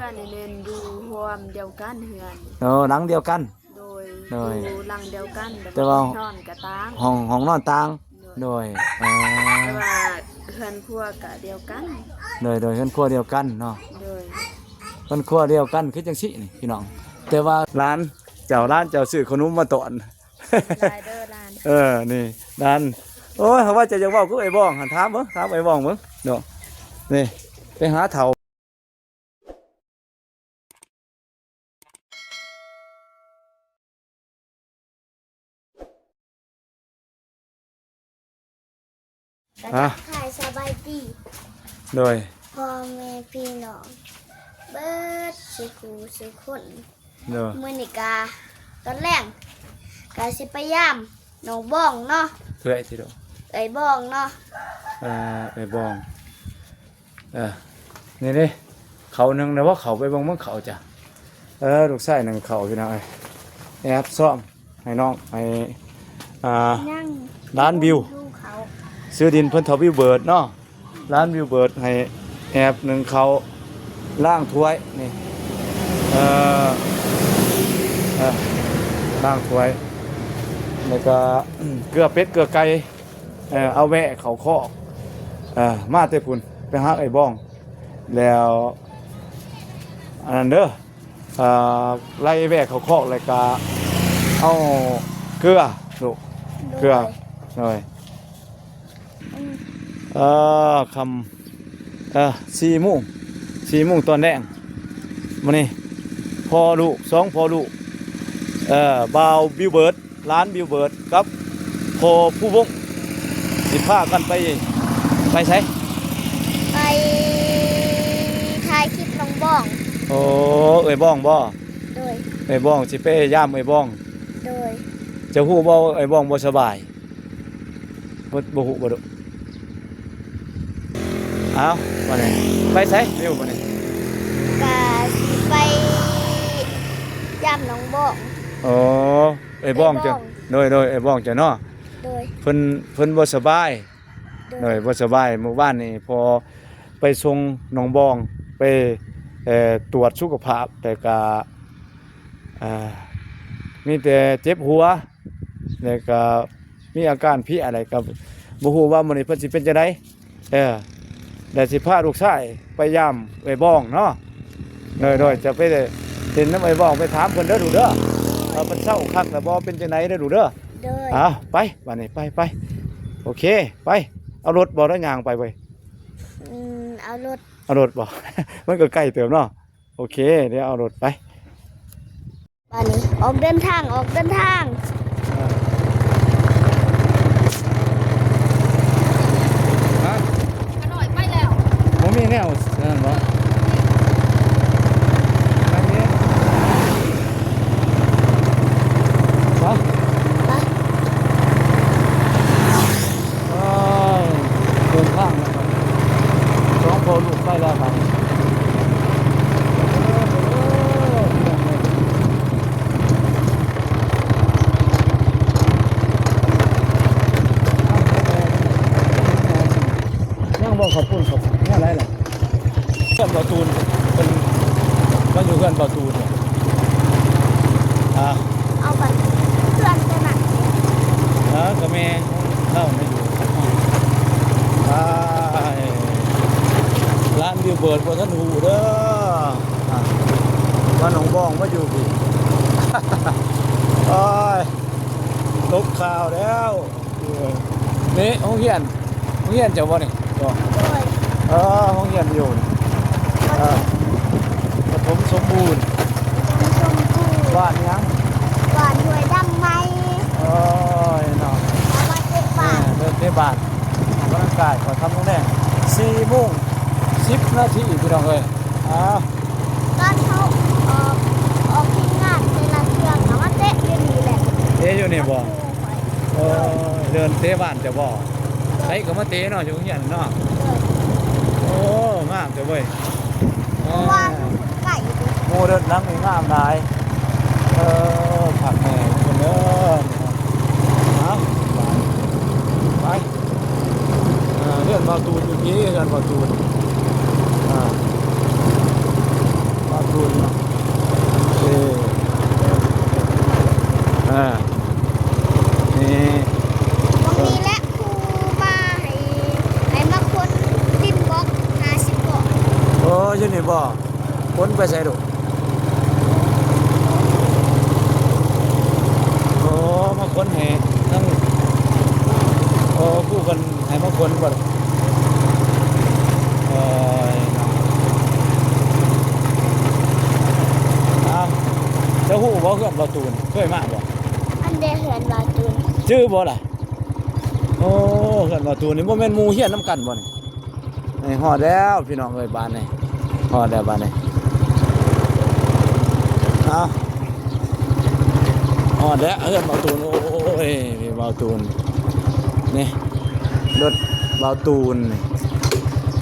ອັນນີ້ແມ່ນຢູ່ຮ່ວມດຽວກັນເຮືອນ. ເອີ ຫຼັງດຽວກັນ. ໂດຍ ໂດຍ ຢູ່ຫຼັງດຽວກັນ ແຕ່ວ່າ ແຕ່ວ່ານອນກະຕ່າງ ຫ້ອງ ຫ້ອງນອນຕ່າງ. ໂດຍ ໂດຍ ເອີ ແຕ່ວ່າເຮືອນຄົວກະດຽວກັນ. ໂດຍ ໂດຍ ເຮືອນຄົວດຽວກັນເນາະ. ໂດຍ ເຮືອນຄົວດຽວກັນຄືຈັ່ງຊີ້ນີ້ພີ່ນ້ອງ. ແຕ່ວ່າຫຼານເຈົ້າ ຫຼານເຈົ້າຊື້ຂະໜົມມາຕ້ອນ. ຫຼາຍເດີຫຼານ. ເອີ ນີ້ຫຼານ. ໂອ້ຍ ເຮົາວ່າຈະຢາກເວົ້າຄືໄອ້ບ້ອງຫັ້ນ ຖາມເບິ່ງ ຖາມໄອ້ບ້ອງເບິ່ງເນາະ. ນີ້ໄປຫາເຖົ້າ. ກະ ຮະ ທັກທາຍສະບາຍດີ ໂດຍ ພໍ່ແມ່ພີ່ນ້ອງເບິດສູ່ຄູ່ສູ່ຄົນ. ໂດຍ ມື້ນີ້ກະຕອນແລງກະຊິໄປຢາມນ້ອງບອງເນາະ. ເອື້ອຍຕິ ເອື້ອຍບອງເນາະ. ເອີ ເອື້ອຍບອງ. ເອີ ນີ້ເດ້ ເຂົ້າໜຶ້ງແລ້ວບໍ່ ເຂົ້າໄປເບິ່ງ ເບິ່ງເຂົ້າຈ້ະ. ເອີ ລູກຊາຍໜຶ້ງເຂົ້າພີ່ນ້ອງເອີຍ. ແອບຊ້ອມໃຫ້ນ້ອງ ໃຫ້ ອ່າ ຫຼານບິວ ຊື້ດິນເພິ່ນເຖົ້າບິວເບີດເນາະ. ຫຼານບິວເບີດໃຫ້ແອບໜຶ້ງເຂົ້າ ລ້າງຖ້ວຍນີ້ ເອີ ເອີ ລ້າງຖ້ວຍ ແລ້ວກະເກືອເປັດເກືອໄກ່. ເອີ ເອົາແວະເຂົ້າຄອກ ເອີ ມາແຕ່ພຸ້ນ ໄປຫາເອື້ອຍບອງ ແລ້ວອັນນັ້ນເດີ ເອີ ໄລ່ແວະເຂົ້າຄອກ ແລ້ວກະເອົາເກືອລູກ ໂດຍ ເກືອ. ໂດຍ ເອີ ຄ່ຳ ເອີ ສີ່ໂມງ ສີ່ໂມງຕອນແລງ ມື້ນີ້ພໍ່ລູກ ສອງພໍ່ລູກ ເອີ ບ່າວບິວເບີດ ຫຼານບິວເບີດກັບພໍ່ພູວົງ ຊິພາກັນໄປ ໄປໃສ? ໄປຖ່າຍຄລິບນ້ອງບອງ. ໂອ້ ເອື້ອຍບອງບໍ? ໂດຍ ເອື້ອຍບອງ ຊິໄປຢາມເອື້ອຍບອງ. ໂດຍ ເຈົ້າຮູ້ບໍ່ ເອື້ອຍບອງບໍ່ສະບາຍ? ບໍ່ ບໍ່ຮູ້ບໍ່ລູກ? ອ້າວ ບາດນີ້ໄປໃສ? ເຮັດຫຍັງບາດນີ້? ກະຊິໄປຢາມນ້ອງບອງ. ອໍ ເອື້ອຍບອງເຈົ້າ. ເອື້ອຍບອງ. ໂດຍ ໂດຍ ເອື້ອຍບອງເຈົ້າເນາະ. ໂດຍ ເພິ່ນ ເພິ່ນບໍ່ສະບາຍ. ໂດຍ ໂດຍ ບໍ່ສະບາຍ. ມື້ວານນີ້ພໍໄປສົ່ງນ້ອງບອງ ໄປ ເອີ ຕວດສຸຂະພາບ ແຕ່ກະ ເອີ ມີແຕ່ເຈັບຫົວ ແລ້ວກະມີອາການເພຍ ແລ້ວກະບໍ່ຮູ້ວ່າມື້ນີ້ເພິ່ນຊິເປັນຈັ່ງໃດ. ເອີ ແລ້ວຊິພາລູກຊາຍໄປຢາມເອື້ອຍບອງເນາະ. ໂດຍ ໂດຍ ຈະໄປຫຼິ້ນນຳເອື້ອຍບອງ ໄປຖາມເພິ່ນເດີລູກເດີ ວ່າເພິ່ນເຊົາຄັກແລ້ວບໍ່ ເປັນຈັ່ງໃດເດີລູກເດີ. ໂດຍ ເອົາ ໄປ ບາດນີ້ ໄປ ໄປ. ໂອເຄ ໄປ. ເອົາລົດບໍ່ ຫຼືຍ່າງໄປເວີຍ? ອືມ ເອົາລົດ. ເອົາລົດບໍ່? ມັນກໍໄກເຕີບເນາະ. ໂອເຄ ດຽວເອົາລົດໄປ. ບາດນີ້ອອກເດີນທາງ ອອກເດີນທາງ. ຮະ? ຂ້ານ້ອຍໄປແລ້ວ. ບໍ່ມີແນວນັ້ນບໍ່? ໄປ. ໄປ. ອ້າວ ເດີນທາງແລ້ວ ສອງພໍ່ລູກໄປແລ້ວບາດນີ້. ຍັງບໍ່ ເຂົ້າປຸ້ນ ເຂົ້າແນວໃດລະ? ເຮືອນບ່າວຕູນ ເພິ່ນມາຢູ່ເຮືອນບ່າວຕູນ. ອ່າ ເອົາໄປເຮືອນຕົວນັ້ນ. ເອີ ກໍແມ່ນ ລາວມາຢູ່. ອ້າຍ ຫຼານບິວເບີດບໍ່ທັນຮູ້ເດີ ອ່າ ວ່ານ້ອງບອງມາຢູ່ພີ້. ໂອ້ຍ ຕົກຂ່າວແລ້ວ. ເອີ ນີ້ໂຮງຮຽນ ໂຮງຮຽນເຈົ້າບໍ່ນີ້? ໂດຍ. ເອີ ໂຮງຮຽນຢູ່ ເອີ ປະຖົມສົມບູນ. ປະຖົມສົມບູນ. ບ້ານຫຍັງ? ບ້ານຫ້ວຍດຳໃໝ່. ໂອ້ຍເນາະ ເອົາມາເຕະບານ. ເອີ ເດີນເຕະບານ ອອກກຳລັງກາຍ ຂ້ອຍທຳລົງແດງ ສີ່ໂມງສິບນາທີ ພີ່ນ້ອງເອີຍ. ອ້າວ ຕອນເຮົາອອກ ອອກທີມງານແຕ່ລະເທື່ອກໍມາເຕະຢູ່ນີ້ແຫຼະ. ເຕະຢູ່ນີ້ບໍ່? ເອີ ເດີນເຕະບານເຈົ້າບໍ່? ໃຜກໍມາເຕະເນາະ ຢູ່ໂຮງຮຽນເນາະ. ໂອ້ ງາມແທ້ເວີ້ຍ. ເພາະວ່າໄກ. ໂອ້ ເດີນຫຼັງນີ້ງາມຫຼາຍ. ເອີ ຄັກແນ່ເພິ່ນເດີ. ເອົາ ໄປ ໄປ. ເອີ ເຮືອນບ່າວຕູນຢູ່ພີ້ ເຮືອນບ່າວຕູນ. ອ່າ ປ ເອີ ເອີ ນີ້ ບໍ່ມີແຫຼະ ຄູວ່າໃຫ້ ໃຫ້ມາຂົນດິນບລັອກຫ້າສິບກ້ອນ. ໂອ້ ຢູ່ນີ້ບໍ່? ຂົນໄປໃສລູກ? ໂອ້ ມາຂົນໃຫ້ທັງ ໂອ້ ຄູເພິ່ນໃຫ້ມາຂົນບໍ່? ເອີ ເຈົ້າຮູ້ບໍ່ເຮືອນບ່າວຕູນ? ເຄີຍມາບໍ່? ອັນເດເຮືອນບ່າວຕູນ ຈື່ບໍ່ລະ? ໂອ້ ເຮືອນບ່າວຕູນນີ້ບໍ່ແມ່ນໝູ່ຮຽນນຳກັນບໍ່ນີ້? ນີ້ຮອດແລ້ວພີ່ນ້ອງເອີຍ ບາດນີ້ ຮອດແລ້ວບາດນີ້. ເອົາ ຮອດແລ້ວເຮືອນບ່າວຕູນ. ໂອ້ຍ ບ່າວຕູນ ນີ້ລົດບ່າວຕູນນີ້.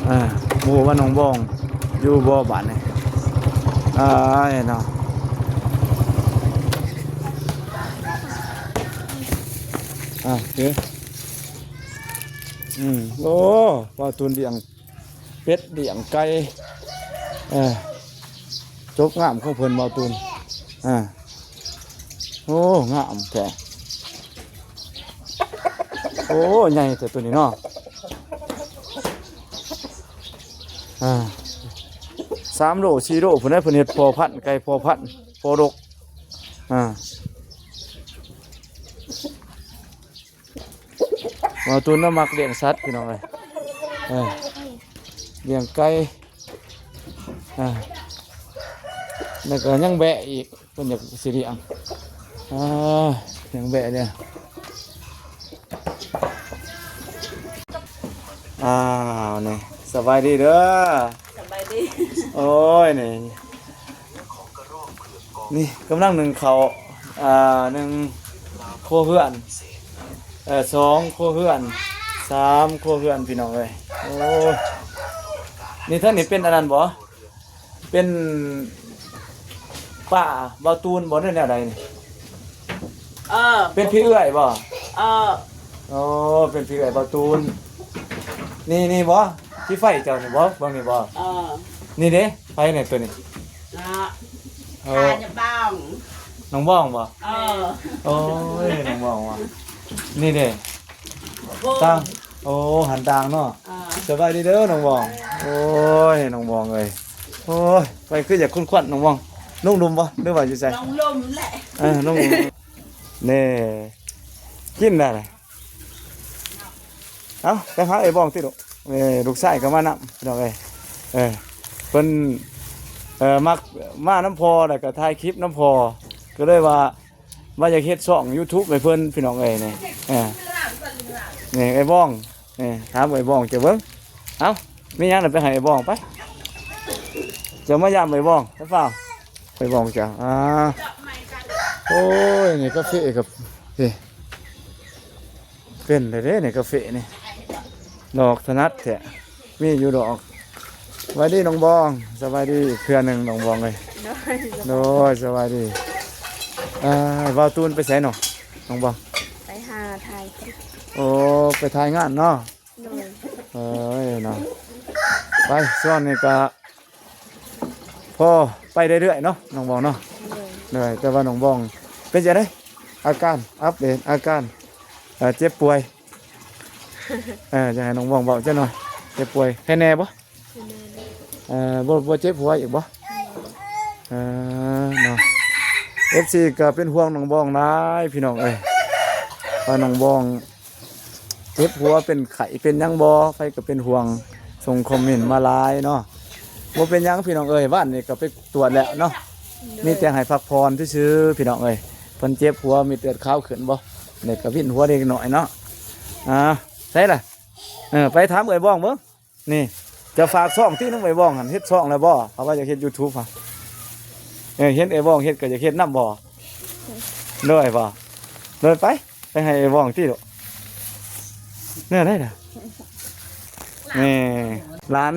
ເອີ ບໍ່ຮູ້ວ່ານ້ອງບອງຢູ່ບໍ່ບາດນີ້. ອ້າຍເນາະ ເອົາ ເອີ ອືມ ໂອ້ ບ່າວຕູນລ້ຽງ ເປັດລ້ຽງໄກ່ ເອີ ຈົບງາມຂອງເພິ່ນ ບ່າວຕູນ. ອ່າ ໂອ້ ງາມແທ້. ໂອ້ ໃຫຍ່ແທ້ໂຕນີ້ເນາະ. ອ່າ ສາມໂລ ສີ່ໂລພຸ້ນແຫຼະ ເພິ່ນເຮັດພໍ່ພັນ ໄກ່ພໍ່ພັນ ພໍ່ດົກ. ອ່າ ບ່າວຕູນນະມັກລ້ຽງສັດພີ່ນ້ອງເອີຍ. ເອີ ລ້ຽງໄກ່ ອ່າ ແລ້ວກໍຍັງແບະອີກ ເພິ່ນຢາກຊິລ້ຽງ. ອ່າ ຍັງແບະເດ້. ອ້າວ ນີ້ ສະບາຍດີເດີ. ສະບາຍດີ. ໂອ້ຍ ນີ້ ນີ້ກຳລັງໜຶ້ງເຂົ້າ ອ່າ ໜຶ່ງຄົວເຮືອນ ເອີ ສອງຄົວເຮືອນ ສາມຄົວເຮືອນ ພີ່ນ້ອງເອີຍ. ໂອ້ຍ ນີ້ທາງນີ້ເປັນອັນນັ້ນບໍ່? ເປັນປ້າບ່າວຕູນບໍ່ ຫຼືແນວໃດນີ້? ເອີ ເປັນພີ່ເອື້ອຍບໍ່? ເອີ ໂອ້ ເປັນພີ່ເອື້ອຍບ່າວຕູນ. ນີ້ ນີ້ບໍ່? ທີ່ໄຟເຈົ້ານີ້ບໍ່? ເບິ່ງນີ້ບໍ່? ເອີ ນີ້ເດ້ ໃຜນີ້ ໂຕນີ້? ເນາະ ເອີ ຂ້າຈະບອງ ນ້ອງບອງບໍ່? ເອີ ໂອ້ຍ ນ້ອງບອງວ່າ ນີ້ເດ້ ຕ່າງ ໂອ້ ຫັນຕ່າງເນາະ. ເອີ ສະບາຍດີເດີນ້ອງບອງ. ໂອ້ຍ ນ້ອງບອງເອີຍ ໂອ້ຍ ໄປຄືຢາກຄຸນຄວັນນ້ອງບອງ. ລົງຫຼຸມບໍ່ ຫຼືວ່າຢູ່ໃສ? ລົງຫຼຸມແຫຼະ. ເອີ ລົງ ນີ້ ກິນໄດ້ລະ. ເອົ້າ ໄປຫາເອື້ອຍບອງຕິລູກ. ເອີ ລູກຊາຍກໍມານຳ ພີ່ນ້ອງເອີຍ. ເອີ ເພິ່ນ ເອີ ມັກມານຳພໍ່ ແລ້ວກໍຖ່າຍຄລິບນຳພໍ່ ກໍເລີຍວ່າ ວ່າຢາກເຮັດຊ່ອງຢູທູບໃຫ້ເພິ່ນ ພີ່ນ້ອງເອີຍ. ນີ້ ເອີ ນີ້ເອື້ອຍບອງ ນີ້ ຖາມເອື້ອຍບອງເຈົ້າເບິ່ງ. ເອົ້າ ມີຫຍັງລະໄປໃຫ້ເອື້ອຍບອງໄປ. ເຈົ້າມາຢາມເອື້ອຍບອງ ໄປຟ້າວ ເອື້ອຍບອງເຈົ້າ. ອ່າ ໂອ້ຍ ນີ້ກາເຟກັບ ນີ້ ເປັນແລ້ວເດ້ນີ້ ກາເຟນີ້ ດອກຖະໜັດແທ້ ມີຢູ່ດອກ. ສະບາຍດີນ້ອງບອງ ສະບາຍດີອີກເທື່ອໜຶ່ງນ້ອງບອງເອີຍ. ໂດຍ ໂດຍ ສະບາຍດີ. ອ່າ ບ່າວຕູນໄປໃສເນາະນ້ອງບອງ? ໄປຫາຖ່າຍຄລິບ. ໂອ້ ໄປຖ່າຍງານເນາະ. ໂດຍ ເອີຍເນາະ ໄປ ຊ່ວງນີ້ກະພໍໄປເລື້ອຍໆເນາະນ້ອງບອງເນາະ. ໂດຍ ໂດຍ ແຕ່ວ່ານ້ອງບອງເປັນຈັ່ງໃດ ອາການ ອັບເດດອາການ ເອີ ເຈັບປ່ວຍ? ເອີ ຢາກໃຫ້ນ້ອງບອງເວົ້າຈັກໜ່ອຍ ເຈັບປ່ວຍ ໄຄແນ່ບໍ່? ເອີ ບໍ່ ບໍ່ເຈັບຫົວອີກບໍ່? ເອີ ເນາະ ເອັຟຊີກໍເປັນຫ່ວງນ້ອງບອງຫຼາຍ ພີ່ນ້ອງເອີຍ ວ່ານ້ອງບອງ ເຈັບຫົວເປັນໄຂ້ເປັນຫຍັງບໍ່? ໃຜກໍເປັນຫ່ວງ ສົ່ງຄອມເມັນມາຫຼາຍເນາະ. ບໍ່ເປັນຫຍັງພີ່ນ້ອງເອີຍ ບ້ານນີ້ກໍໄປຕວດແລ້ວເນາະ ມີແຕ່ໃຫ້ພັກຜ່ອນຊື່ໆ ພີ່ນ້ອງເອີຍ. ເພິ່ນເຈັບຫົວ ເມັດເລືອດຂາວຂຶ້ນບໍ່? ນີ້ກໍວິນຫົວເດັກນ້ອຍເນາະ. ອ່າ ໃສລະ? ເອີ ໄປຖາມເອື້ອຍບອງເບິ່ງ. ນີ້ ຈະຝາກຊ່ອງຕິ ນຳເອື້ອຍບອງຫັ້ນ ເຮັດຊ່ອງແລ້ວບໍ່? ເພາະວ່າຢາກເຮັດຢູທູບຫະ. ເອີ ເຫັນເອື້ອຍບອງເຮັດ ກໍຢາກເຮັດນຳບໍ່? ໂດຍບໍ່? ໂດຍ ໄປ ໄປໃຫ້ເອື້ອຍບອງຕິລູກ. ແນວໃດລະ? ນີ້ ຫຼານ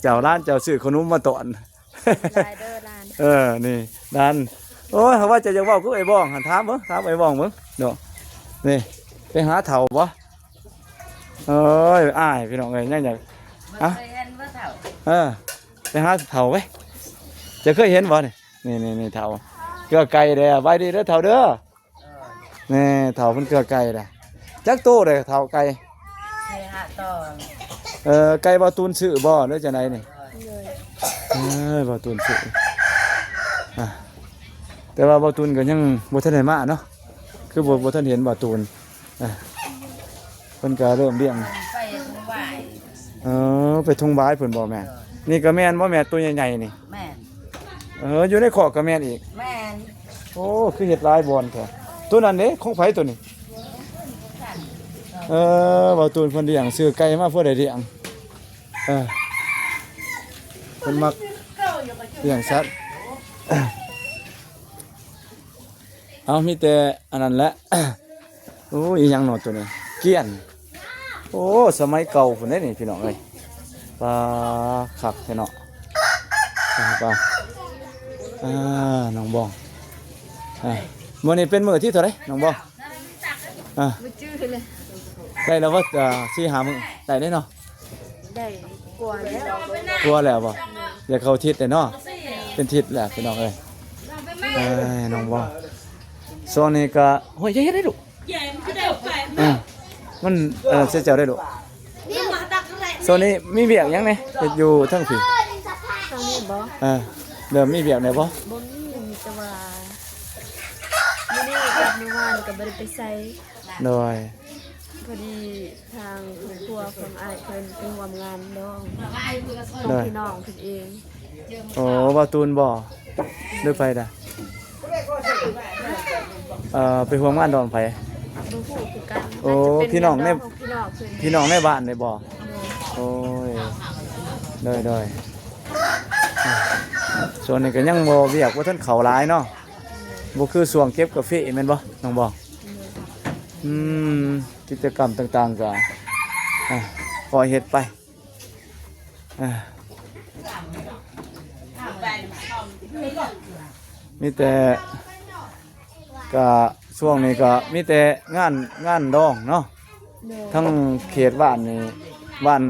ເຈົ້າ ຫຼານເຈົ້າຊື້ຂະໜົມມາຕ້ອນ. ຫຼາຍເດີຫຼານ. ເອີ ນີ້ຫຼານ. ໂອ້ຍ ເຮົາວ່າຈະຢາກເວົ້າກັບເອື້ອຍບອງຫັ້ນ ຖາມເບິ່ງ ຖາມເອື້ອຍບອງເບິ່ງເນາະ. ນີ້ ໄປຫາເຖົ້າບໍ່? ໂອ້ຍ ອາຍ ພີ່ນ້ອງເອີຍ ຍັງຢາກ ອະ ເອີ ໄປຫາເຖົ້າໄວ້. ຈະເຄີຍເຫັນບໍ່ນີ້? ນີ້ໆໆ ເຖົ້າ ເກືອໄກ່ເດ້. ໄວ້ດີເດີເຖົ້າເດີ. ນີ້ເຖົ້າເພິ່ນເກືອໄກ່ເດ້. ຈັກໂຕເດ້ເຖົ້າໄກ່? ສີ່ຫ້າໂຕ. ເອີ ໄກ່ບ່າວຕູນຊື້ບໍ່ ຫຼືຈັ່ງໃດນີ້? ເອີ ບ່າວຕູນຊື້. ອ່າ ແຕ່ວ່າບ່າວຕູນກໍຍັງບໍ່ທັນໄດ້ມາເນາະ. ຄືບໍ່ ບໍ່ທັນເຫັນບ່າວຕູນ. ອ່າ ເພິ່ນກໍເລີ່ມລ້ຽງ ໄປທົ່ງຫວາຍ. ເອີ ໄປທົ່ງຫວາຍເພິ່ນບໍ່ແມ່? ເອີ ນີ້ກໍແມ່ນບໍ່ແມ່ ໂຕໃຫຍ່ໆນີ້? ແມ່ນ. ເອີ ຢູ່ໃນຄອກກໍແມ່ນອີກ? ແມ່ນ. ໂອ້ ຄືເຮັດຫຼາຍບ່ອນແທ້. ໂຕນັ້ນເດ້ ຂອງໃຜໂຕນີ້? ເອີ ບ່າວຕູນເພິ່ນລ້ຽງ ຊື້ໄກ່ມາເພື່ອໄດ້ລ້ຽງ. ເອີ ເພິ່ນມັກລ້ຽງສັດ. ເອົາ ມີແຕ່ອັນນັ້ນແຫຼະ. ໂອ້ຍ ອີຫຍັງເນາະໂຕນີ້? ກ້ຽນ. ໂອ້ ສະໄໝເກົ່າພຸ້ນເດ້ນີ້ ພີ່ນ້ອງເອີຍ. ປາ ຄັກແທ້ເນາະ. ປາ ປາ ອ່າ ນ້ອງບອງ. ອ່າ ມື້ນີ້ເປັນມື້ທີເທົ່າໃດ ນ້ອງບອງ? ອ່າ ບໍ່ຈື່ເລີຍ. ໄດ້ແລ້ວບໍ່? ອ່າ ສີ່ຫ້າມື້ ໄດ້ເດ້ເນາະ. ໄດ້ກວ່າແລ້ວ. ກວ່າແລ້ວບໍ່? ຢາກເຂົ້າທິດແລ້ວເນາະ. ເປັນທິດແລ້ວ ພີ່ນ້ອງເອີຍ. ເອີຍ ນ້ອງບໍ່ ຊ່ວງນີ້ກໍ ໂອ້ຍ ຢ່າເຮັດໄດ້ລູກ. ເອີ ມັນ ເອີ ເສຍເຈົ້າໄດ້ລູກ. ຊ່ວງນີ້ມີວຽກຫຍັງແດ່ເຮັດຢູ່ເທິງພີ້? ຊ່ວງນີ້ບໍ່? ເອີ ເລີ່ມມີວຽກແດ່ບໍ່? ບໍ່ມີ ມີແຕ່ວ່າມື້ນີ້ກັບມື້ວານກໍບໍ່ໄດ້ໄປໃສ. ໂດຍ ພໍດີທາງຄອບຄົວຂອງອ້າຍເພິ່ນໄປຮ່ວມງານດອງຂອງ ໂດຍ ພີ່ນ້ອງເພິ່ນເອງ. ໂອ້ ບ່າວຕູນບໍ່ ຫຼືໃຜດະ? ເອີ ໄປຮ່ວມງານດອງໃຜ? ບໍ່ຮູ້ຄືກັນ. ໂອ້ ອາດຈະເປັນ ພີ່ນ້ອງໃນ ພີ່ນ້ອງເພິ່ນ ພີ່ນ້ອງໃນບ້ານນີ້ບໍ່? ໂດຍ ໂອ້ຍ ໂດຍ ໂດຍ. ຊ່ວງນີ້ກໍຍັງບໍ່ ວຽກບໍ່ທັນເຂົ້າຫຼາຍເນາະ. ບໍ່ຄືຊ່ວງເກັບກາເຟແມ່ນບໍ່ ນ້ອງບອງ? ອືມ ກິດຈະກຳຕ່າງໆກໍ ອ່າ ຄ່ອຍເຮັດໄປ. ອ່າ ມີແຕ່ ກະຊ່ວງນີ້ກໍມີແຕ່ງານ ງານດອງເນາະ. ໂດຍ ທັງເຂດບ້ານນີ້ ບ້ານ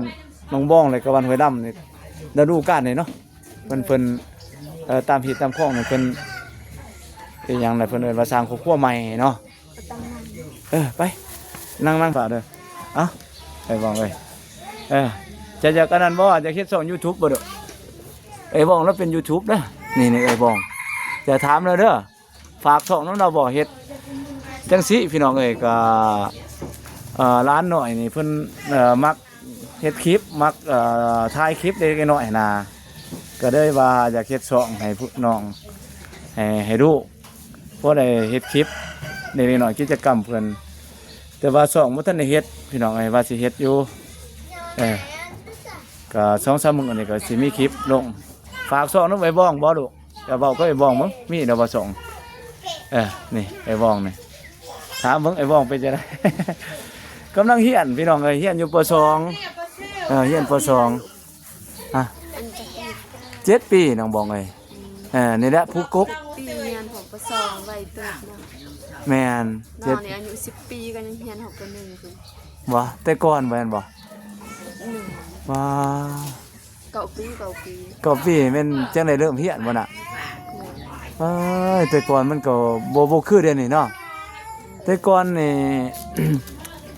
ໜອງບອງ ແລະກໍບ້ານຫ້ວຍດຳນີ້ ລະດູການນີ້ເນາະ ເພິ່ນ ເພິ່ນ ເອີ ຕາມຮີດຕາມຄອງນີ້ ເພິ່ນ ອີຫຍັງລະ ເພິ່ນເອີ້ນວ່າສ້າງຄອບຄົວໃໝ່ເນາະ. ເອີ ໄປ ນັ່ງ ນັ່ງ ຝາກເດີ. ເອົ້າ ໄອ້ບອງເອີຍ ເອີ ຈະຢາກອັນນັ້ນບໍ່? ຢາກເຮັດຊ່ອງຢູທູບບໍ່ດູ? ໄອ້ບອງລາວເປັນຢູທູບເດີ. ນີ້ໆ ໄອ້ບອງ ຈະຖາມລາວເດີ. ຝາກຊ່ອງນຳລາວບໍ່? ເຮັດຈັ່ງຊີ້ພີ່ນ້ອງເອີຍ ກໍ ເອີ ຫຼານນ້ອຍນີ້ເພິ່ນ ເອີ ມັກເຮັດຄລິບ ມັກ ເອີ ຖ່າຍຄລິບເລັກໆນ້ອຍໆນະ ກໍເລີຍວ່າຢາກເຮັດຊ່ອງໃຫ້ຜູ້ນ້ອງ ໃຫ້ ໃຫ້ລູກ ພໍໄດ້ເຮັດຄລິບເລັກໆນ້ອຍໆ ກິດຈະກຳເພິ່ນ. ແຕ່ວ່າຊ່ອງບໍ່ທັນໄດ້ເຮັດພີ່ນ້ອງເອີຍ ວ່າຊິເຮັດຢູ່ ເອີ ກໍສອງສາມມື້ນີ້ກໍຊິມີຄລິບລົງ. ຝາກຊ່ອງນຳໄອ້ບອງບໍ່ລູກ? ຈະເວົ້າກັບໄອ້ບອງເບິ່ງ ມີແລ້ວບໍ່ຊ່ອງ? ເອີ ນີ້ໄອ້ບອງນີ້ ຖາມເບິ່ງໄອ້ບອງເປັນຈັ່ງໃດ? ກຳລັງຮຽນພີ່ນ້ອງເອີຍ ຮຽນຢູ່ ປໍສອງ ເອີ ຮຽນ ປໍສອງ ອ່ະ ເຈັດປີ ນ້ອງບອງເອີຍ. ເອີ ນີ້ແຫຼະຜູ້ກົກ ປີຮຽນຮອດ ປໍສອງ ໄວເຕີບເນາະ. ແມ່ນ ນ້ອງນີ້ອາຍຸສິບປີກໍຍັງຮຽນຮອດ ປໍໜຶ່ງພຸ້ນ. ບໍ່ ແຕ່ກ່ອນບໍ່ແມ່ນບໍ່? ໜຶ່ງ ວ້າ ເກົ້າປີ ເກົ້າປີ ເກົ້າປີ ແມ່ນຈັ່ງໄດ້ເລີ່ມຮຽນບໍ່ນະ? ແມ່ນ. ເອີຍ ແຕ່ກ່ອນມັນກໍບໍ່ ບໍ່ຄືດຽວນີ້ເນາະ. ແຕ່ກ່ອນນີ້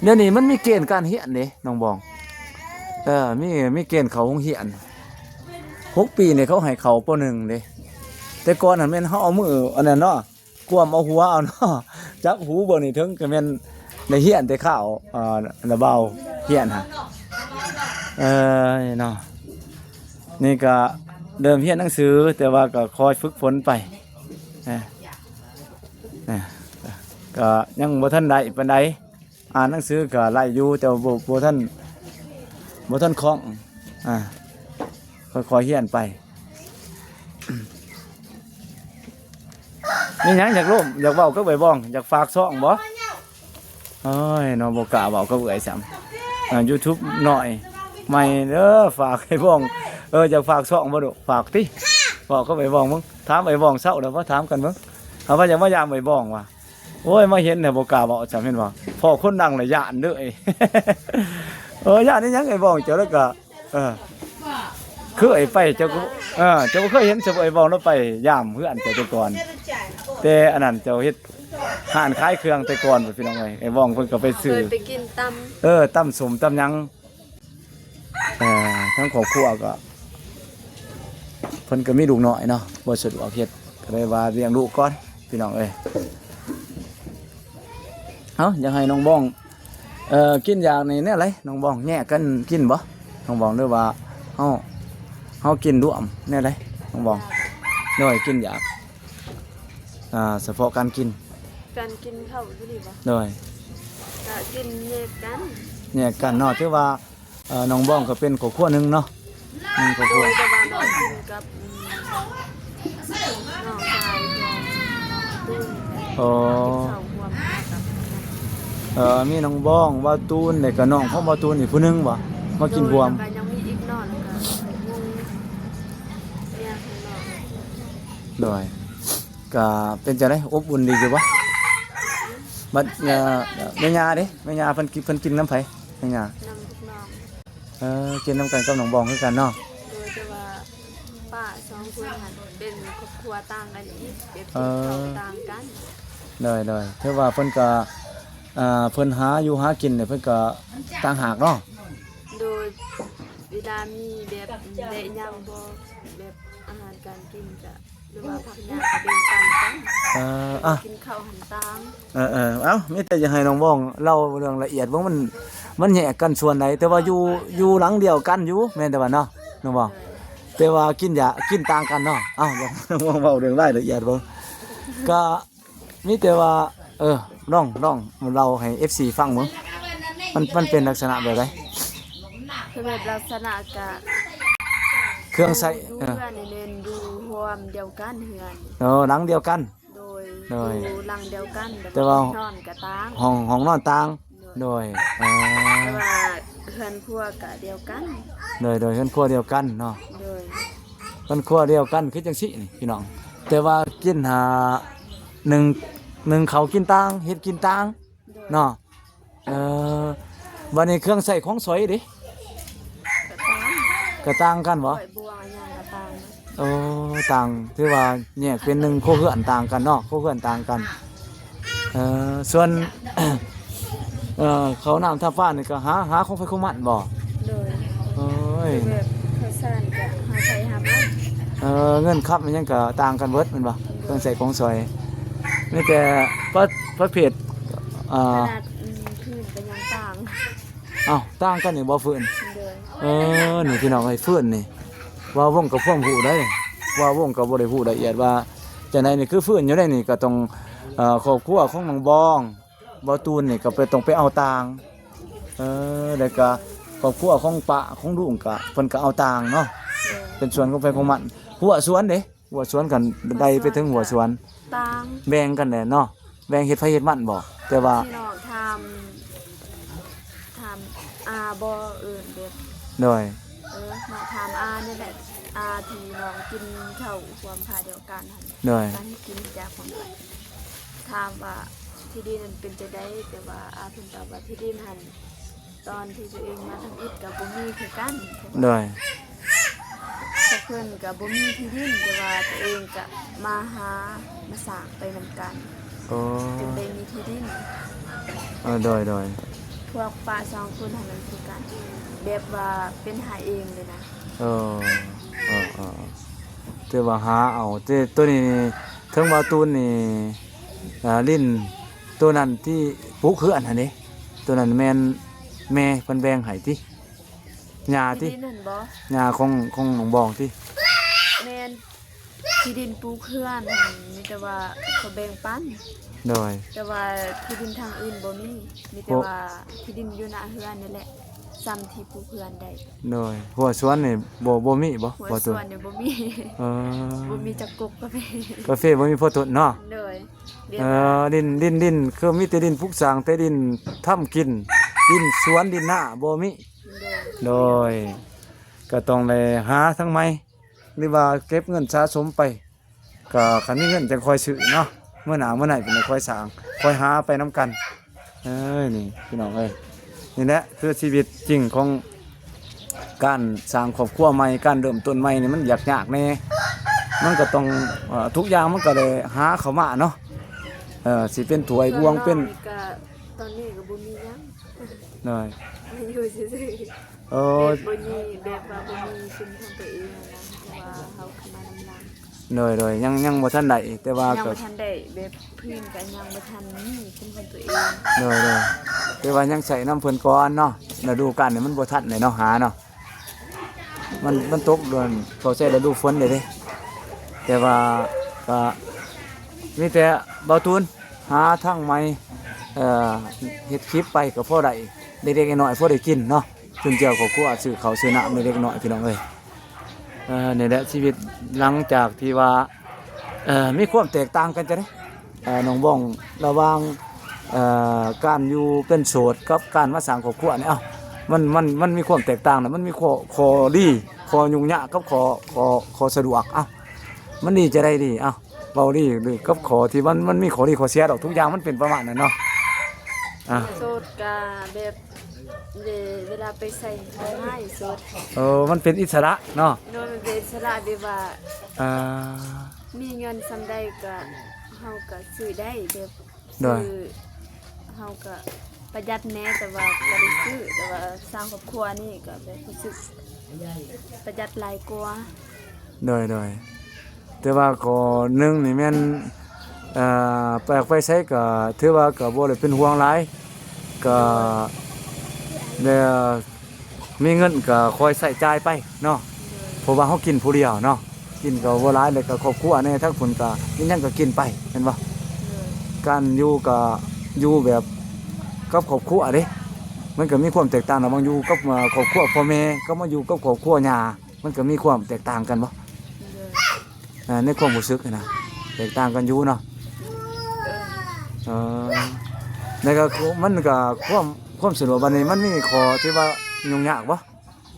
ດຽວນີ້ມັນມີເກນການຮຽນເດ້ນ້ອງບອງ. ເອີ ມີ ມີເກນເຂົ້າໂຮງຮຽນ ຫົກປີນີ້ເຂົາໃຫ້ເຂົ້າ ປໍໜຶ່ງ ເດ້. ແຕ່ກ່ອນຫັ້ນແມ່ນເຮົາເອົາມືອັນນັ້ນເນາະ ກວມເອົາຫົວເອົາເນາະ ຈັບຫູເບິ່ງນີ້ເຖິງກໍແມ່ນໄດ້ຮຽນແຕ່ຄາວ ເອີ ລະເບົາຮຽນຫັ້ນ. ເອີ ເນາະ ນີ້ກໍເລີ່ມຮຽນໜັງສື ແຕ່ວ່າກໍຄອຍຝຶກຝົນໄປ. ເອີ ເອີ ກໍຍັງບໍ່ທັນໄດ້ປານໃດ. ອ່ານໜັງສືກໍໄດ້ຢູ່ ແຕ່ວ່າບໍ່ ບໍ່ທັນ ບໍ່ທັນຄ່ອງ ອ່າ ຄ່ອຍໆຮຽນໄປ. ມີຫຍັງຢາກລົມ ຢາກເວົ້າກັບເອື້ອຍບອງ ຢາກຝາກຊ່ອງບໍ່? ໂອ້ຍ ເນາະ ບໍ່ກ້າເວົ້າກັບເອື້ອຍຊ້ຳ. ອ່າ ຢູທູບນ້ອຍໃໝ່ເດີ ຝາກໃຫ້ບອງ. ເອີ ຢາກຝາກຊ່ອງບໍ່ລູກ? ຝາກຕິ ເວົ້າກັບເອື້ອຍບອງເບິ່ງ. ຖາມເອື້ອຍບອງເຊົາແລ້ວບໍ່? ຖາມກັນເບິ່ງ. ເອົາວ່າຢາກມາຢາມເອື້ອຍບອງວ່າ ໂອ້ຍ ມາເຫັນແລ້ວບໍ່ກ້າເວົ້າຊ້ຳ ເຫັນບໍ່? ພໍ້ຄົນດັງລະຢ້ານເດີ. ເອີ ຢ້ານອີຫຍັງ ເອື້ອຍບອງເຈົ້າລະກະ ເອີ ເຄີຍໄປ ເຈົ້າກໍ ເອີ ເຈົ້າບໍ່ເຄີຍເຫັນ ເຈົ້າເອື້ອຍວອງລາວໄປຢາມເຮືອນເຈົ້າແຕ່ກ່ອນ ແຕ່ອັນນັ້ນເຈົ້າເຮັດຮ້ານຂາຍເຄື່ອງແຕ່ກ່ອນພຸ້ນ ພີ່ນ້ອງເອີຍ. ເອື້ອຍວອງເພິ່ນກໍໄປຊື້ ເຄີຍໄປກິນຕຳ ເອີ ຕຳສົ້ມຕຳຫຍັງ. ເອີ ທາງຄອບຄົວກໍ ເພິ່ນກໍມີລູກນ້ອຍເນາະ ບໍ່ສະດວກເຮັດ ກໍເລີຍວ່າລ້ຽງລູກກ່ອນ ພີ່ນ້ອງເອີຍ. ເອົ້າ ຢາກໃຫ້ນ້ອງບອງ ເອີ ກິນຢາກນີ້ແນວໃດ ນ້ອງບອງ? ແຍກກັນກິນບໍ່ ນ້ອງບອງ ຫຼືວ່າເຮົາ ເຮົາກິນລວມແນວໃດ ນ້ອງບອງ? ໂດຍ ກິນຢາກ ອ່າ ສະເພາະການກິນ ການກິນເຂົ້າຢູ່ນີ້ບໍ່? ໂດຍ ກະກິນແຍກກັນ ແຍກກັນເນາະ ຖືວ່າ ເອີ ນ້ອງບອງກໍເປັນຄອບຄົວໜຶ່ງເນາະ ໜຶ່ງຄອບຄົວ ໂດຍ ແຕ່ວ່ານ້ອງກິນກັບ ອືມ ນ້ອງຊາຍຂອງຕູນ ອໍ ກິນເຂົ້າຮ່ວມກັນກັບ ເອີ ມີນ້ອງບອງ ບ່າວຕູນ ແລ້ວກໍນ້ອງຂອງບ່າວຕູນອີກຜູ້ໜຶ່ງບໍ່ ມາກິນຮ່ວມ? ໂດຍ ແລ້ວກໍຍັງມີອີກເນາະ ແລ້ວກໍມີເມຍຂອງນ້ອງ ໂດຍ ກະເປັນຈັ່ງໃດ ອົບອຸ່ນດີຢູ່ບໍ່? ບັດ ເອີ ແມ່ຍ່າເດ້ ແມ່ຍ່າເພິ່ນກິນ ເພິ່ນກິນນຳໃຜ ແມ່ຍ່າ? ນຳພວກນ້ອງ ເອີ ກິນນຳກັນກັບນ້ອງບອງຄືກັນເນາະ? ໂດຍ ແຕ່ວ່າປ້າສອງຄົນຫັ້ນເປັນຄອບຄົວຕ່າງກັນອີກ ແບບ ເອີ ກິນເຂົ້າຕ່າງກັນ. ໂດຍ ໂດຍ ຖືວ່າເພິ່ນກະ ເອີ ເພິ່ນຫາຢູ່ຫາກິນນີ້ ເພິ່ນກະຕ່າງຫາກເນາະ? ໂດຍ ເວລາມີແບບໄດ້ຫຍັງບໍ່ ແບບອາຫານການກິນກະ ຫຼືວ່າຜັກຫຍ້າກະແບ່ງປັນກັນ ເອີ ອ່ະ ກິນເຂົ້າຫັ້ນຕ່າງ ເອີ ເອີ ເອົ້າ ມີແຕ່ຢາກໃຫ້ນ້ອງບອງເລົ່າເລື່ອງລະອຽດເບິ່ງ ມັນ ມັນແຍກກັນສ່ວນໃດ ແຕ່ວ່າຢູ່ ຢູ່ຫຼັງດຽວກັນຢູ່ ແມ່ນແຕ່ວ່າເນາະ ນ້ອງບອງ ໂດຍ ແຕ່ວ່າກິນຢາ ກິນຕ່າງກັນເນາະ. ເອົ້າ ຢາກໃຫ້ນ້ອງບອງເວົ້າເລື່ອງລາຍລະອຽດເບິ່ງ ກະ ມີແຕ່ວ່າ ເອີ ລອງ ລອງເລົ່າໃຫ້ເອັຟຊີຟັງເບິ່ງ ມັນ ມັນເປັນລັກສະນະແບບໃດ? ຄືແບບລັກສະນະກະ ເຄື່ອງໃຊ້ ຢູ່ ເອີ ເຮືອນນີ້ແມ່ນຢູ່ຮ່ວມດຽວກັນເຮືອນ ເອີ ຫຼັງດຽວກັນ ໂດຍ ໂດຍ ຢູ່ຫຼັງດຽວກັນ ແຕ່ວ່າ ແຕ່ວ່າຫ້ອງນອນກະຕ່າງ ຫ້ອງ ຫ້ອງນອນຕ່າງ ໂດຍ ໂດຍ ເອີ ແຕ່ວ່າເຮືອນຄົວກະດຽວກັນ ໂດຍ ໂດຍ ເຮືອນຄົວດຽວກັນເນາະ ໂດຍ ເຮືອນຄົວດຽວກັນຄືຈັ່ງຊີ້ນີ້ພີ່ນ້ອງ ແຕ່ວ່າກິນຫາ ໜຶ່ງ ໜຶ່ງເຂົ້າກິນຕ່າງ ເຮັດກິນຕ່າງ ໂດຍ ເນາະ ເອີ ບາດນີ້ເຄື່ອງໃຊ້ຂອງສອຍເດ ກະຕ່າງ ກະຕ່າງກັນບໍ່? ຖ້ວຍບ່ວງຫຍັງກະຕ່າງ ໂອ້ ຕ່າງ ຖືວ່າແຍກເປັນໜຶ່ງຄົວເຮືອນຕ່າງກັນເນາະ ຄົວເຮືອນຕ່າງກັນ ເອີ ສ່ວນ ເອີ ເຂົ້ານ້ຳທາປານນີ້ກໍຫາ ຫາຂອງໃຜຂອງມັນບໍ່? ໂດຍ ໂອ້ຍ ແບບເຂົ້າສານກໍຫາໃຜຫາມັນ ເອີ ເງິນຄຳອີ່ຫຍັງກໍຕ່າງກັນເບິດແມ່ນບໍ່? ໂດຍ ເຄື່ອງໃຊ້ຂອງສອຍ ມີແຕ່ປະ ປະເພດ ເອີ ຂະໜາດ ອືມ ພື້ນກໍຍັງຕ່າງ ອ້າວ ຕ່າງກັນນີ້ບໍ່ ຟືນ? ໂດຍ ເອີ ນີ້ພີ່ນ້ອງເອີຍ ຟືນນີ້ ວ່າວົງກໍພວມຮູ້ໄດ໋ ວ່າວົງກໍບໍ່ໄດ້ຮູ້ລະອຽດວ່າຈັ່ງໃດນີ້ ຄືຟືນຢູ່ໃນນີ້ກໍຕ້ອງ ເອີ ຄອບຄົວຂອງນ້ອງບອງ ບ່າວຕູນນີ້ກໍໄປ ຕ້ອງໄປເອົາຕ່າງ ເອີ ແລ້ວກໍຄອບຄົວຂອງປ້າຂອງລຸງກໍເພິ່ນກໍເອົາຕ່າງເນາະ ໂດຍ ເປັນສວນຂອງໃຜຂອງມັນ ຮົ້ວສວນເດ້ ຮົ້ວສວນກັນໄດ້ໄປເຖິງຮົ້ວສວນ ຕ່າງ ແບ່ງກັນແຫຼະເນາະ ແບ່ງເຮັດໃຜເຮັດມັນບໍ່ ແຕ່ວ່າ ພີ່ນ້ອງຖາມ ຖາມອາບໍ່ ເອີ້ນແບບ ໂດຍ ເອີ ມາຖາມອານີ້ແຫຼະ ອາທີ່ນ້ອງກິນເຂົ້າຮ່ວມພາດຽວກັນຫັ້ນ ໂດຍ ການກິນຈາກຂອງ ຖາມວ່າທີ່ດິນນັ້ນເປັນຈັ່ງໃດ ແຕ່ວ່າອາເພິ່ນຕອບວ່າທີ່ດິນຫັ້ນ ຕອນທີ່ຕົວເອງມາທຳອິດກໍບໍ່ມີຄືກັນ ໂດຍ ພວກເພິ່ນກໍບໍ່ມີທີ່ດິນ ແຕ່ວ່າຕົວເອງກໍມາຫາມາສ້າງໄປນຳກັນ ໂອ້ ຈຶ່ງໄດ້ມີທີ່ດິນ ເອີ ໂດຍ ໂດຍ ພວກປ້າສອງຄົນຫັ້ນນັ້ນຄືກັນ ແບບວ່າເປັນຫາເອງເລີຍນະ ເອີ ເອີ ເອີ ຖືວ່າຫາເອົາ ແຕ່ໂຕນີ້ ເຖິງວ່າຕູນນີ້ ອ່າ ຫຼິ້ນ ໂຕນັ້ນທີ່ປູກເຮືອນຫັ້ນເດ້ ໂຕນັ້ນແມ່ນແມ່ເພິ່ນແບ່ງໃຫ້ຕິ ຍ່າຕິ ທີ່ດິນຫັ້ນບໍ່ ຍ່າຂອງ ຂອງນ້ອງບອງຕິ ແມ່ນ ທີ່ດິນປູກເຮືອນຫັ້ນ ມີແຕ່ວ່າເຂົາແບ່ງປັນ ໂດຍ ແຕ່ວ່າທີ່ດິນທາງອື່ນບໍ່ມີ ມີແຕ່ວ່າທີ່ດິນຢູ່ໜ້າເຮືອນນີ້ແຫຼະ ສ່ຳທີ່ປູກເຮືອນໄດ້ ໂດຍ ຮົ້ວສວນນີ້ບໍ່ ບໍ່ມີບໍ່? ຮົ້ວສວນນີ້ບໍ່ມີ ເອີ ບໍ່ມີຈັກກົກກາເຟ ກາເຟບໍ່ມີພໍຕົ້ນເນາະ ໂດຍ ເອີ ດິນ ດິນ ດິນ ຄືມີແຕ່ດິນປຸກສ້າງ ແຕ່ດິນທຳກິນ ດິນສວນ ດິນນາບໍ່ມີ ໂດຍ ໂດຍ ກໍຕ້ອງໄດ້ຫາທາງໃໝ່ ຫຼືວ່າເກັບເງິນສະສົມໄປ ກໍຄັນມີເງິນຈັ່ງຄ່ອຍຊື້ເນາະ ມື້ໜ້າມື້ໃນເພິ່ນຄ່ອຍສ້າງ ຄ່ອຍຫາໄປນຳກັນ ເອີຍ ນີ້ພີ່ນ້ອງເອີຍ ນີ້ແຫຼະຄືຊີວິດຈິງຂອງ ການສ້າງຄອບຄົວໃໝ່ ການເລີ່ມຕົ້ນໃໝ່ນີ້ມັນຢາກຍາກແດ່ ມັນກໍຕ້ອງ ເອີ ທຸກຢ່າງມັນກໍໄດ້ຫາເຂົ້າມາເນາະ ເອີ ຊິເປັນຖ້ວຍບ່ວງເປັນ ສ່ວນນ້ອງນີ້ກໍ ຕອນນີ້ກໍບໍ່ມີຫຍັງ ໂດຍ ມາຢູ່ຊື່ໆ ໂອ້ ແບບບໍ່ມີ ແບບວ່າບໍ່ມີທຶນຂອງຕົວເອງນະ ເພາະວ່າເຮົາຂຶ້ນມານຳຫຼັງ ໂດຍໆ ຍັງ ຍັງບໍ່ທັນໄດ້ ແຕ່ວ່າ ຍັງ ກໍ ບໍ່ທັນໄດ້ ແບບພື້ນກໍຍັງບໍ່ທັນມີເປັນຂອງຕົວເອງ ໂດຍໆ ແຕ່ວ່າຍັງໃຊ້ນຳເພິ່ນກ່ອນເນາະ ລະດູການນີ້ມັນບໍ່ທັນແຫຼະເນາະ ຫາເນາະ ມັນ ມັນຕົກເດືອນ ເຂົ້າໃຊ້ລະດູຝົນເດ້ ແຕ່ວ່າກໍມີແຕ່ບ່າວຕູນຫາທາງໃໝ່ ເອີ ເຮັດຄລິບໄປກໍພໍໄດ້ເລັກໆນ້ອຍໆ ພໍໄດ້ກິນເນາະ ຈຸນເຈືອຄອບຄົວ ຊື້ເຂົ້າຊື້ນ້ຳເລັກໆນ້ອຍໆ ພີ່ນ້ອງເອີຍ. ເອີ ນີ້ແຫຼະຊີວິດຫຼັງຈາກທີ່ວ່າ ເອີ ມີຄວາມແຕກຕ່າງກັນຈັ່ງໃດ ເອີ ນ້ອງບອງ ລະຫວ່າງ ເອີ ການຢູ່ເປັນໂສດກັບການມາສ້າງຄອບຄົວນີ້ ເອົ້າ ມັນ ມັນ ມັນມີຄວາມແຕກຕ່າງນະ ມັນມີຂໍ້ ຂໍ້ດີ ຂໍ້ຫຍຸ້ງຍາກກັບຂໍ້ ຂໍ້ ຂໍ້ສະດວກ ເອົ້າ ມັນດີຈັ່ງໃດດີ ເອົ້າ ເວົ້າດີ ຫຼື ກັບຂໍ້ທີ່ມັນ ມັນມີຂໍ້ດີຂໍ້ເສຍດອກ ທຸກຢ່າງມັນເປັນປະມານນັ້ນເນາະ ອາ ໂສດກະແບບ ເວ ເວລາໄປໃສກໍງ່າຍໂສດ ເອີ ມັນເປັນອິດສະຫຼະເນາະ ໂດຍ ມັນເປັນອິດສະຫຼະ ແບບວ່າ ອ່າ ມີເງິນສ່ຳໃດກໍ ເຮົາກໍຊື້ໄດ້ ແບບ ໂດຍ ຊື້ ເຮົາກໍປະຢັດແດ່ ແຕ່ວ່າກໍໄດ້ຊື້ ແຕ່ວ່າສ້າງຄອບຄົວນີ້ກໍແບບຮູ້ສຶກປະຢັດຫຼາຍກວ່າ ໂດຍ ໂດຍ ແຕ່ວ່າກໍໜຶ່ງນີ້ແມ່ນ ເອີ ໄປ ໄປໃສກໍຖືວ່າກໍບໍ່ໄດ້ເປັນຫ່ວງຫຼາຍ ກໍ ແລ້ວມີເງິນກໍຄ່ອຍໃຊ້ຈ່າຍໄປເນາະ ໂດຍ ເພາະວ່າເຮົາກິນຜູ້ດຽວເນາະ ກິນກໍບໍ່ຫຼາຍ ແລ້ວກໍຄອບຄົວແດ່ ທາງພຸ້ນກໍມີຫຍັງກໍກິນໄປ ແມ່ນບໍ່? ໂດຍ ການຢູ່ກໍຢູ່ແບບກັບຄອບຄົວເດ້ ມັນກໍມີຄວາມແຕກຕ່າງລະຫວ່າງຢູ່ກັບ ເອີ ຄອບຄົວພໍ່ແມ່ ກັບມາຢູ່ກັບຄອບຄົວຍ່າ ມັນກໍມີຄວາມແຕກຕ່າງກັນບໍ່? ໂດຍ ອ່າ ໃນຄວາມຮູ້ສຶກຫັ້ນນະ ແຕກຕ່າງກັນຢູ່ເນາະ ເອີ ແລ້ວກໍມັນກໍຄວາມ ຄວາມສະດວກບັດນີ້ ມັນມີຂໍ້ທີ່ວ່າຫຍຸ້ງຍາກບໍ່?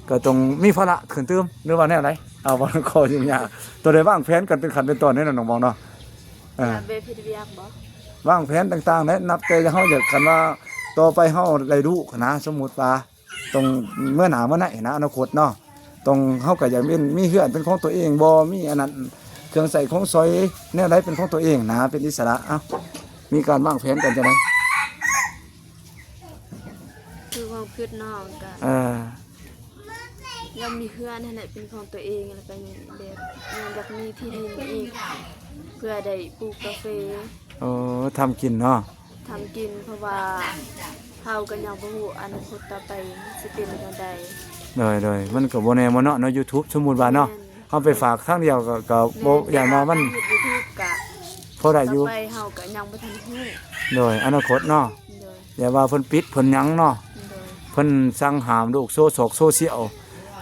ກໍຕ້ອງມີພາລະຂຶ້ນຕື່ມ ຫຼືວ່າແນວໃດ? ເອົາ ບໍ່ ຂໍ້ຫຍຸ້ງຍາກ ຕ້ອງໄດ້ວາງແຜນກັນເປັນຂັ້ນເປັນຕອນເດ້ ນ້ອງບອງເນາະ ເອີ ແບບເຮັດວຽກບໍ່? ວາງແຜນຕ່າງໆແຫຼະ ນັບແຕ່ເຮົາຢາກ ຄັນວ່າຕໍ່ໄປເຮົາໄດ້ລູກຫັ້ນນະ ສົມມຸດວ່າ ຕ້ອງເມື່ອໜ້າເມື່ອໃນນະ ອະນາຄົດເນາະ ຕ້ອງ ເຮົາກໍຢາກມີ ມີເຮືອນເປັນຂອງຕົວເອງ ບໍ່ມີອັນນັ້ນ ເຄື່ອງໃຊ້ຂອງສອຍແນວໃດເປັນຂອງຕົວເອງນະ ເປັນອິດສະຫຼະ ເອົ້າ ມີການວາງແຜນກັນຈັ່ງໃດ? ຄືຄວາມຄິດນ້ອງກໍ ເອີ ຢາກມີເຮືອນຫັ້ນແຫຼະເປັນຂອງຕົວເອງ ແລ້ວກໍຍັງແບບ ຍັງຢາກມີທີ່ດິນອີກ ເພື່ອໄດ້ປູກກາເຟ ໂອ້ ທຳກິນເນາະ ທຳກິນ ເພາະວ່າເຮົາກໍຍັງບໍ່ຮູ້ອະນາຄົດຕໍ່ໄປຊິເປັນແນວໃດ ໂດຍ ໂດຍ ມັນກໍບໍ່ແນ່ບໍ່ເນາະ ເນາະ ຢູທູບ ສົມມຸດວ່າເນາະ ແມ່ນ ເຮົາໄປຝາກທາງດຽວກໍ ກໍບໍ່ ແມ່ນ ຢ້ານວ່າມັນ ເຮັດຢູທູບກໍ ພໍໄດ້ຢູ່ ຕໍ່ໄປເຮົາກໍຍັງບໍ່ທັນຮູ້ ໂດຍ ອະນາຄົດເນາະ ໂດຍ ຢ່າວ່າເພິ່ນປິດເພິ່ນຫຍັງເນາະ ໂດຍ ເພິ່ນສັ່ງຫ້າມໂລກໂຊ ໂຊກໂຊຊຽວ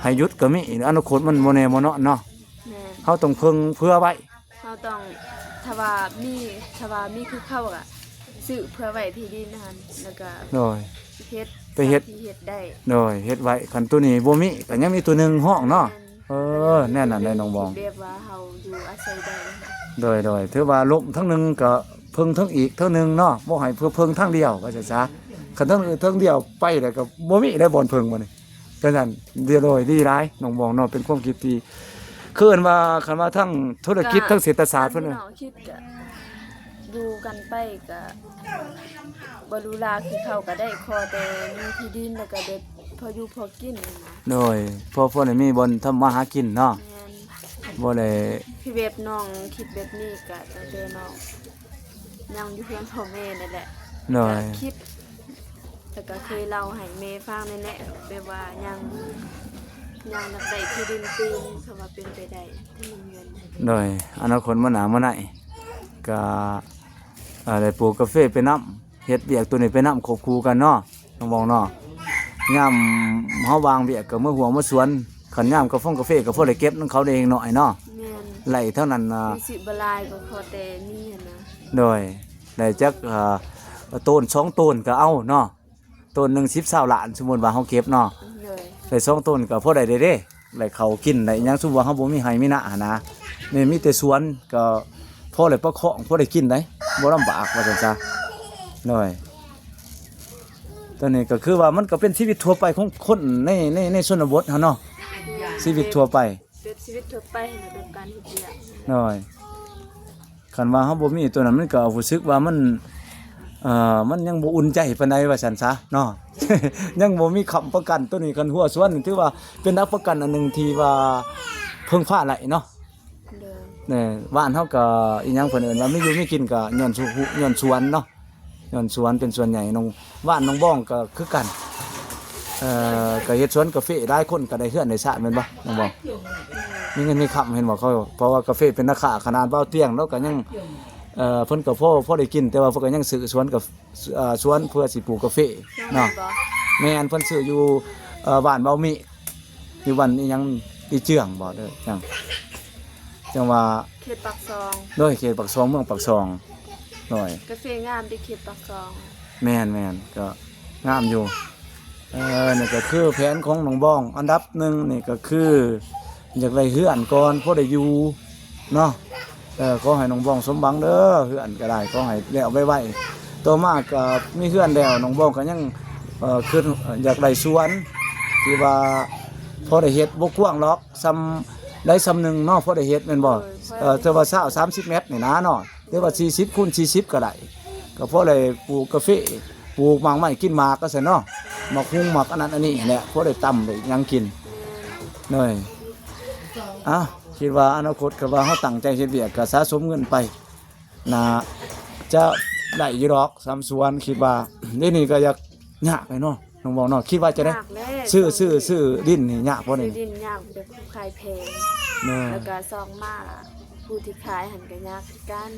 ໃຫ້ຢຸດກໍມີ ອະນາຄົດມັນບໍ່ແນ່ບໍ່ເນາະເນາະ ແມ່ນ ເຮົາຕ້ອງເພິ່ງເພື່ອໄວ້ ເຮົາຕ້ອງ ຖ້າວ່າມີ ຖ້າວ່າມີຄືເຂົາກໍຊື້ເພື່ອໄວ້ທີ່ດິນຫັ້ນ ແລ້ວກໍ ໂດຍ ເຮັດ ໄປເຮັດ ທີ່ເຮັດໄດ້ ໂດຍ ເຮັດໄວ້ ຄັນໂຕນີ້ບໍ່ມີກໍຍັງມີໂຕໜຶ່ງຮອງເນາະ ແມ່ນ ເອີ ແນວນັ້ນແຫຼະນ້ອງບອງ ແບບວ່າເຮົາຢູ່ອາໄສໄດ້ ໂດຍ ໂດຍ ຖືວ່າລົ້ມທາງໜຶ່ງກໍເພິ່ງທາງອີກທາງໜຶ່ງເນາະ ບໍ່ໃຫ້ເພິ່ງທາງດຽວ ວ່າຊັ້ນຊະ ຄັນທາງ ທາງດຽວໄປແລ້ວກໍບໍ່ມີແລ້ວບ່ອນເພິ່ງບັດນີ້ ຈັ່ງຊັ້ນ ດຽວໂດຍ ດີຫຼາຍ ນ້ອງບອງເນາະ ເປັນຄວາມຄິດທີ່ ຄືເອີ້ນວ່າ ຄັນວ່າທາງທຸລະກິດ ທາງເສດຖະສາດເພິ່ນ ເຮົາຄິດກະ ຢູ່ກັນໄປກະບໍ່ຫຼູຫຼາຄືເຂົາກະໄດ້ ຂໍແຕ່ມີທີ່ດິນ ແລ້ວກະໄດ້ພໍຢູ່ພໍກິນ ໂດຍ ພໍ ພໍໄດ້ມີບ່ອນທຳມາຫາກິນເນາະ ແມ່ນ ບໍ່ໄດ້ ຄືແບບນ້ອງຄິດແບບນີ້ກະຕັ້ງແຕ່ນ້ອງ ຍັງຢູ່ເຮືອນພໍ່ແມ່ນີ້ແຫຼະ ໂດຍ ຄິດ ແລ້ວກໍເຄີຍເລົ່າໃຫ້ແມ່ຟັງແນ່ໆ ແບບວ່າຍັງ ຍັງຢາກໄດ້ທີ່ດິນຕື່ມ ຖ້າວ່າເປັນໄປໄດ້ ທີ່ມັນເງິນ ໂດຍ ອະນາຄົດມື້ໜ້າມື້ໃນ ກໍ ເອີ ໄດ້ປູກກາເຟໄປນຳ ເຮັດວຽກໂຕນີ້ໄປນຳ ຄວບຄູ່ກັນເນາະ ນ້ອງບອງເນາະ ຍາມເຮົາວ່າງວຽກກໍເມືອຫົວມາສວນ ຄັນຍາມກາຟອງກາເຟກໍພໍໄດ້ເກັບນຳເຂົາເລັກນ້ອຍເນາະ ແມ່ນ ໄລ່ເທົ່ານັ້ນນະ ມີຊິບໍ່ຫຼາຍກໍຂໍແຕ່ມີຫັ້ນນະ ໂດຍ ໄດ້ຈັກ ເອີ ໂຕນສອງໂຕນກໍເອົາເນາະ ໂຕນໜຶ່ງສິບຊາວລ້ານ ສົມມຸດວ່າເຮົາເກັບເນາະ ໂດຍ ໄດ້ສອງໂຕນກໍພໍໄດ້ເດ້ ໄດ້ເຂົ້າກິນໄດ້ຫຍັງ ສົມມຸດວ່າເຮົາບໍ່ມີໄຮ່ມີນາຫັ້ນນະ ນີ້ມີແຕ່ສວນ ກໍພໍໄດ້ປະຄອງ ພໍໄດ້ກິນໄດ໋ ບໍ່ລຳບາກ ວ່າຊັ້ນຊະ ໂດຍ ໂຕນີ້ກໍຄືວ່າມັນກໍເປັນຊີວິດທົ່ວໄປຂອງຄົນໃນ ໃນ ໃນຊົນນະບົດເຮົາເນາະ ຊີວິດທົ່ວໄປ ແບບຊີວິດທົ່ວໄປ ແບບການເຮັດວຽກ ໂດຍ ຄັນວ່າເຮົາບໍ່ມີໂຕນັ້ນ ມັນກໍຮູ້ສຶກວ່າມັນ ເອີ ມັນຍັງບໍ່ອຸ່ນໃຈປານໃດວ່າຊັ້ນຊະເນາະ ຍັງບໍ່ມີຄ້ຳປະກັນ. ໂຕນີ້ຄັນຮົ້ວສວນນີ້ຖືວ່າເປັນຫຼັກປະກັນອັນໜຶ່ງທີ່ວ່າເພິ່ງພາໄດ້ເນາະ. ໂດຍ ແມ່ນ ບ້ານເຮົາກໍອີຫຍັງເພິ່ນເອີ້ນວ່າມີຢູ່ມີກິນກໍຍ້ອນສວນ ຍ້ອນສວນເນາະ ຍ້ອນສວນເປັນສ່ວນໃຫຍ່. ນ້ອງ ບ້ານນ້ອງບອງກໍຄືກັນ ເອີ ກໍເຮັດສວນກາເຟ ຫຼາຍຄົນກໍໄດ້ເຮືອນໄດ້ຊານແມ່ນບໍ່ນ້ອງບອງ? ມີເງິນມີຄຳແມ່ນບໍ່ເຂົາ? ເພາະວ່າກາເຟເປັນນາຄ້າຂະໜາດ ບ່າວຕຽງລາວກໍຍັງ ເອີ ເພິ່ນກໍພໍ ພໍໄດ້ກິນ ແຕ່ວ່າເພິ່ນກໍຍັງຊື້ສວນກາ ເອີ ສວນເພື່ອຊິປູກກາເຟເນາະ. ແມ່ນ ເພິ່ນຊື້ຢູ່ ເອີ ບ້ານເບົາມີ ຢູ່ບ້ານອີຫຍັງ ອີເຈື່ອງບໍ່ເດີ ຈັ່ງ ຈັ່ງວ່າ ເຂດປາກຊ່ອງ ໂດຍ ເຂດປາກຊ່ອງ ເມືອງປາກຊ່ອງ ໂດຍ ກາເຟງາມເດ້ເຂດປາກຊ່ອງ. ແມ່ນໆ ກໍງາມຢູ່. ເອີ ນີ້ກໍຄືແຜນຂອງນ້ອງບອງ ອັນດັບໜຶ່ງນີ້ກໍຄືຢາກໄດ້ເຮືອນກ່ອນ ພໍໄດ້ຢູ່ເນາະ. ເອີ ຂໍໃຫ້ນ້ອງບອງສົມຫວັງເດີ ເຮືອນກໍໄດ້ ຂໍໃຫ້ແລ້ວໄວໆ. ຕໍ່ມາກໍມີເຮືອນແລ້ວ ນ້ອງບອງກໍຍັງ ເອີ ຄິດຢາກໄດ້ສວນທີ່ວ່າພໍໄດ້ເຮັດ ບໍ່ກວ້າງດອກ ສ່ຳໃດສ່ຳໜຶ່ງເນາະ ພໍໄດ້ເຮັດແມ່ນບໍ່? ໂດຍ ເອີ ແຕ່ວ່າຊາວ ສາມສິບແມັດນີ້ນະເນາະ ຫຼືວ່າສີ່ສິບຄູນສີ່ສິບກໍໄດ້ ກໍພໍໄດ້ປູກກາເຟ ປູກໝາກໄມ້ກິນໝາກວ່າຊັ້ນເນາະ ໝາກຫຸ່ງໝາກອັນນັ້ນອັນນີ້ແຫຼະ ພໍໄດ້ຕຳໄດ້ຫຍັງກິນ. ໂດຍ ເອົ້າ ຄິດວ່າອະນາຄົດ ຄັນວ່າເຮົາຕັ້ງໃຈເຮັດວຽກ ກໍສະສົມເງິນໄປ ໜ້າຈະໄດ້ຢູ່ດອກ ສາມສວນ ຄິດວ່າ. ດຽວນີ້ກໍຢາກ ຍາກເລີຍເນາະ ນ້ອງບອງເນາະ ຄິດວ່າຈະໄດ້ ຍາກແຫຼະ ຊື້ ຊື້ ຊື້ດິນນີ້ຍາກບໍ່ນີ້? ຊື້ດິນຍາກ ມີແຕ່ຜູ້ຂາຍແພງ ແມ່ນ ແລ້ວກໍສອງມາ ຜູ້ທີ່ຂາຍຫັ້ນກໍຍາກຄືກັນ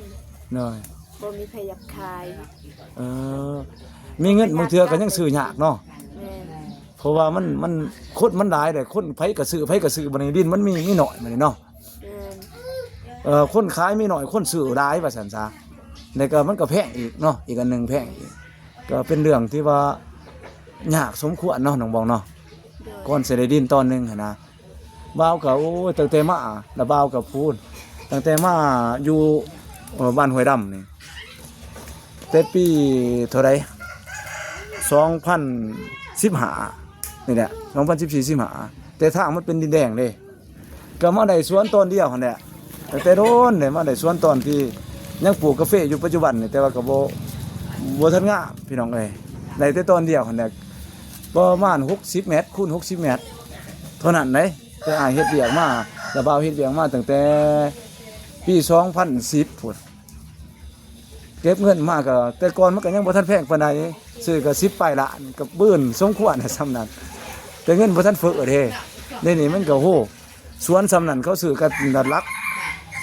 ໂດຍ ບໍ່ມີໃຜຢາກຂາຍ. ເອີ ມີເງິນບາງເທື່ອກໍຍັງຊື້ຍາກເນາະ. ແມ່ນ ເພາະວ່າມັນ ມັນ ຄົນມັນຫຼາຍເດ້ ຄົນໃຜກໍຊື້ ໃຜກໍຊື້ ບັດນີ້ດິນມັນມີ ມີໜ້ອຍບັດນີ້ເນາະ. ແມ່ນ ເອີ ຄົນຂາຍມີໜ້ອຍ ຄົນຊື້ຫຼາຍວ່າຊັ້ນຊະ ແລ້ວກໍມັນກໍແພງອີກເນາະ ອີກອັນໜຶ່ງແພງອີກ ກໍເປັນເລື່ອງທີ່ວ່າຍາກສົມຄວນເນາະ ນ້ອງບອງເນາະ. ໂດຍ ກ່ອນຊິໄດ້ດິນຕອນໜຶ່ງຫັ້ນນະ ບ່າວກໍ ໂອ້ຍ ຕັ້ງແຕ່ມາ ລະບ່າວກໍພູນ ຕັ້ງແຕ່ມາຢູ່ ເອີ ບ້ານຫ້ວຍດຳນີ້ ແຕ່ປີເທົ່າໃດ ສອງພັນສິບຫ້ານີ້ແຫຼະ ສອງພັນສິບສີ່ ສິບຫ້າ ແຕ່ທາງມັນເປັນດິນແດງເດ້ ກໍມາໄດ້ສວນຕອນດຽວຫັ້ນແຫຼະ ຕັ້ງແຕ່ໂດນເດ້ ມາໄດ້ສວນຕອນທີ່ຍັງປູກກາເຟຢູ່ປັດຈຸບັນນີ້ ແຕ່ວ່າກໍບໍ່ ບໍ່ທັນງາມ ພີ່ນ້ອງເອີຍ ໄດ້ແຕ່ຕອນດຽວຫັ້ນແຫຼະ ປະມານຫົກສິບແມັດຄູນຫົກສິບແມັດເທົ່ານັ້ນເດ້. ແຕ່ອ້າຍເຮັດວຽກມາ ລະບ່າວເຮັດວຽກມາຕັ້ງແຕ່ປີສອງພັນສິບພຸ້ນ ເກັບເງິນມາກໍ ແຕ່ກ່ອນມັນກໍຍັງບໍ່ທັນແພງປານໃດ ຊື້ກໍສິບປາຍລ້ານ ກໍບືນສົມຄວນນະ ສ່ຳນັ້ນ ແຕ່ເງິນບໍ່ທັນເຟີ້ເດ້. ດຽວນີ້ມັນກໍ ໂຫ ສວນສ່ຳນັ້ນເຂົາຊື້ກັນຫຼັກ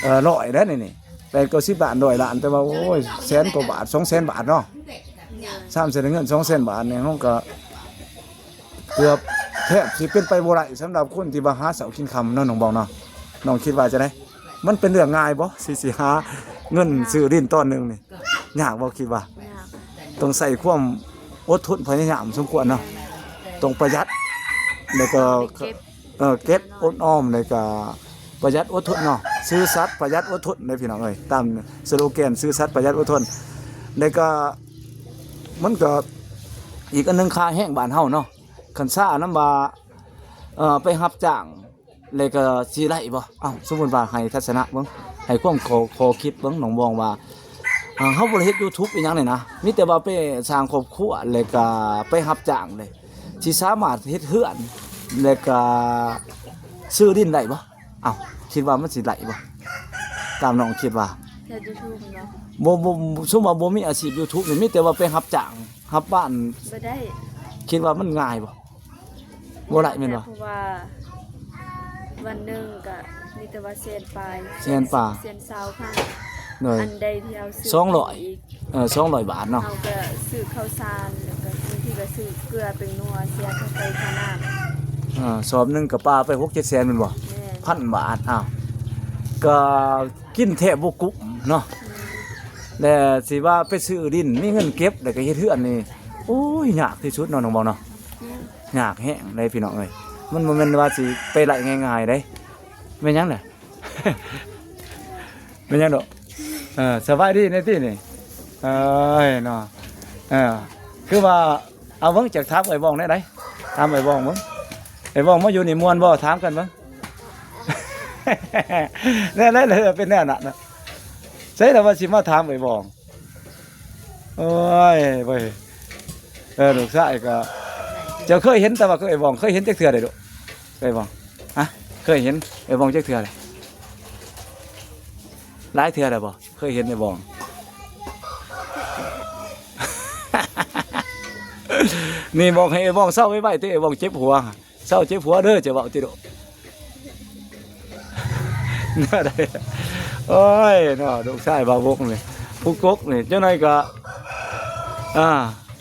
ເອີ ຮ້ອຍແລ້ວ ນີ້ ແປດເກົ້າສິບລ້ານ ຮ້ອຍລ້ານ ແຕ່ວ່າ ໂອ້ຍ ແສນກວ່າບາດ ສອງແສນບາດເນາະ ສາມແສນ ເງິນສອງແສນບາດນີ້ ເຮົາກໍ ເກືອບແທບຊິເປັນໄປບໍ່ໄດ້ ສຳລັບຄົນທີ່ວ່າຫາເຊົ້າກິນຄ່ຳເນາະ ນ້ອງບອງເນາະ. ນ້ອງຄິດວ່າຈັ່ງໃດ? ມັນເປັນເລື່ອງງ່າຍບໍ່ ທີ່ຊິຫາເງິນ ຍາກ ຊື້ດິນຕອນໜຶ່ງນີ້? ຍາກບໍ່ ຄິດວ່າ? ຍາກ ຕ້ອງໃຊ້ຄວາມອົດທົນພະຍາຍາມສົມຄວນເນາະ ຕ້ອງປະຢັດ ແລ້ວກໍ ເອີ ເກັບອົດອອມ ແລ້ວກໍປະຢັດອົດທົນເນາະ ຊື່ສັດ ປະຢັດ ອົດທົນເດ້ ພີ່ນ້ອງເອີຍ ຕາມສະໂລແກນ ຊື່ສັດ ປະຢັດ ອົດທົນ. ແລ້ວກໍມັນກໍອີກອັນໜຶ່ງ ຄ່າແຮງບ້ານເຮົາເນາະ ຄັນຊານຳວ່າ ເອີ ໄປຮັບຈ້າງ ແລ້ວກໍຊິໄດ້ບໍ່? ເອົ້າ ສົມມຸດວ່າໃຫ້ທັດສະນະເບິ່ງ ໃຫ້ຄວາມ ຂໍ້ ຂໍ້ຄິດເບິ່ງ ນ້ອງບອງວ່າ ເຮົາບໍ່ໄດ້ເຮັດ YouTube ອີຫຍັງນີ້ນະ ມີແຕ່ວ່າໄປສ້າງຄອບຄົວ ແລ້ວກໍໄປຮັບຈ້າງເດ້ ຊິສາມາດເຮັດເຮືອນ ແລ້ວກໍຊື້ດິນໄດ້ບໍ່? ເອົ້າ ຄິດວ່າມັນຊິໄດ້ບໍ່? ຕາມນ້ອງຄິດວ່າ ເຮັດ YouTube ເນາະ ບໍ່ ບໍ່ ສົມມຸດວ່າບໍ່ມີອາຊີບ YouTube ນີ້ ມີແຕ່ວ່າໄປຮັບຈ້າງ ຮັບບ້ານ ບໍ່ໄດ້ ຄິດວ່າມັນງ່າຍບໍ່? ບໍ່ໄດ້ແມ່ນບໍ່? ເພາະວ່າວັນໜຶ່ງກໍມີແຕ່ວ່າແສນປາຍ ແສນປາຍ ແສນຊາວພັນ ໂດຍ ອັນໃດທີ່ເຮົາຊື້ ສອງຮ້ອຍ ອີກ ເອີ ສອງຮ້ອຍບາດເນາະ ເຮົາກໍຊື້ເຂົ້າສານ ແລ້ວກໍບາງທີກໍຊື້ເກືອແປ້ງນົວ ເສຍຄ່າໄຟຄ່ານ້ຳ ເອີ ສອບໜຶ່ງກໍປາໄປຫົກເຈັດແສນແມ່ນບໍ່? ແມ່ນ ພັນບາດ ອ້າວ ກໍກິນແທບບໍ່ກຸ້ມເນາະ ແລ້ວຊິວ່າໄປຊື້ດິນ ມີເງິນເກັບ ແລ້ວກໍເຮັດເຮືອນນີ້ ໂອ້ຍ ຍາກທີ່ສຸດເນາະ ນ້ອງບອງເນາະ. ຍາກແຮງເດ້ພີ່ນ້ອງເອີຍ ມັນບໍ່ແມ່ນວ່າຊິໄປໄດ້ງ່າຍໆເດ້. ແມ່ນຫຍັງລະ? ແມ່ນຫຍັງດອກ? ເອີ ສະບາຍດີແດ່ຕິນີ້? ເອີຍເນາະ ເອີ ຄືວ່າ ເອົາເບິ່ງ ຈັກຖາມອ້າຍວອງແນວໃດ? ຖາມອ້າຍວອງເບິ່ງ ອ້າຍວອງມາຢູ່ນີ້ມ່ວນບໍ່? ຖາມກັນເບິ່ງ ແນວໃດເລີຍ ເປັນແນວນັ້ນນະ ໃສລະວ່າຊິມາຖາມອ້າຍວອງ. ໂອ້ຍ ເວີຍ ເອີ ລູກຊາຍກໍ ເຈົ້າເຄີຍເຫັນ ແຕ່ວ່າເຄີຍ ອ້າຍວອງເຄີຍເຫັນຈັກເທື່ອໃດລູກ? ເຄີຍບໍ່? ຮະ ເຄີຍເຫັນອ້າຍວອງຈັກເທື່ອໃດ? ຫຼາຍເທື່ອແລ້ວບໍ່? ເຄີຍເຫັນອ້າຍວອງ? ນີ້ບອກໃຫ້ອ້າຍວອງເຊົາໄວໆຕິ ອ້າຍວອງເຈັບຫົວ ເຊົາເຈັບຫົວເດີ ຈະເວົ້າຕິລູກ. ໂອ້ຍເນາະ ລູກຊາຍບ່າວບົກນີ້ ຜູ້ກົກນີ້ ຈັກໜ້ອຍກໍ ອ່າ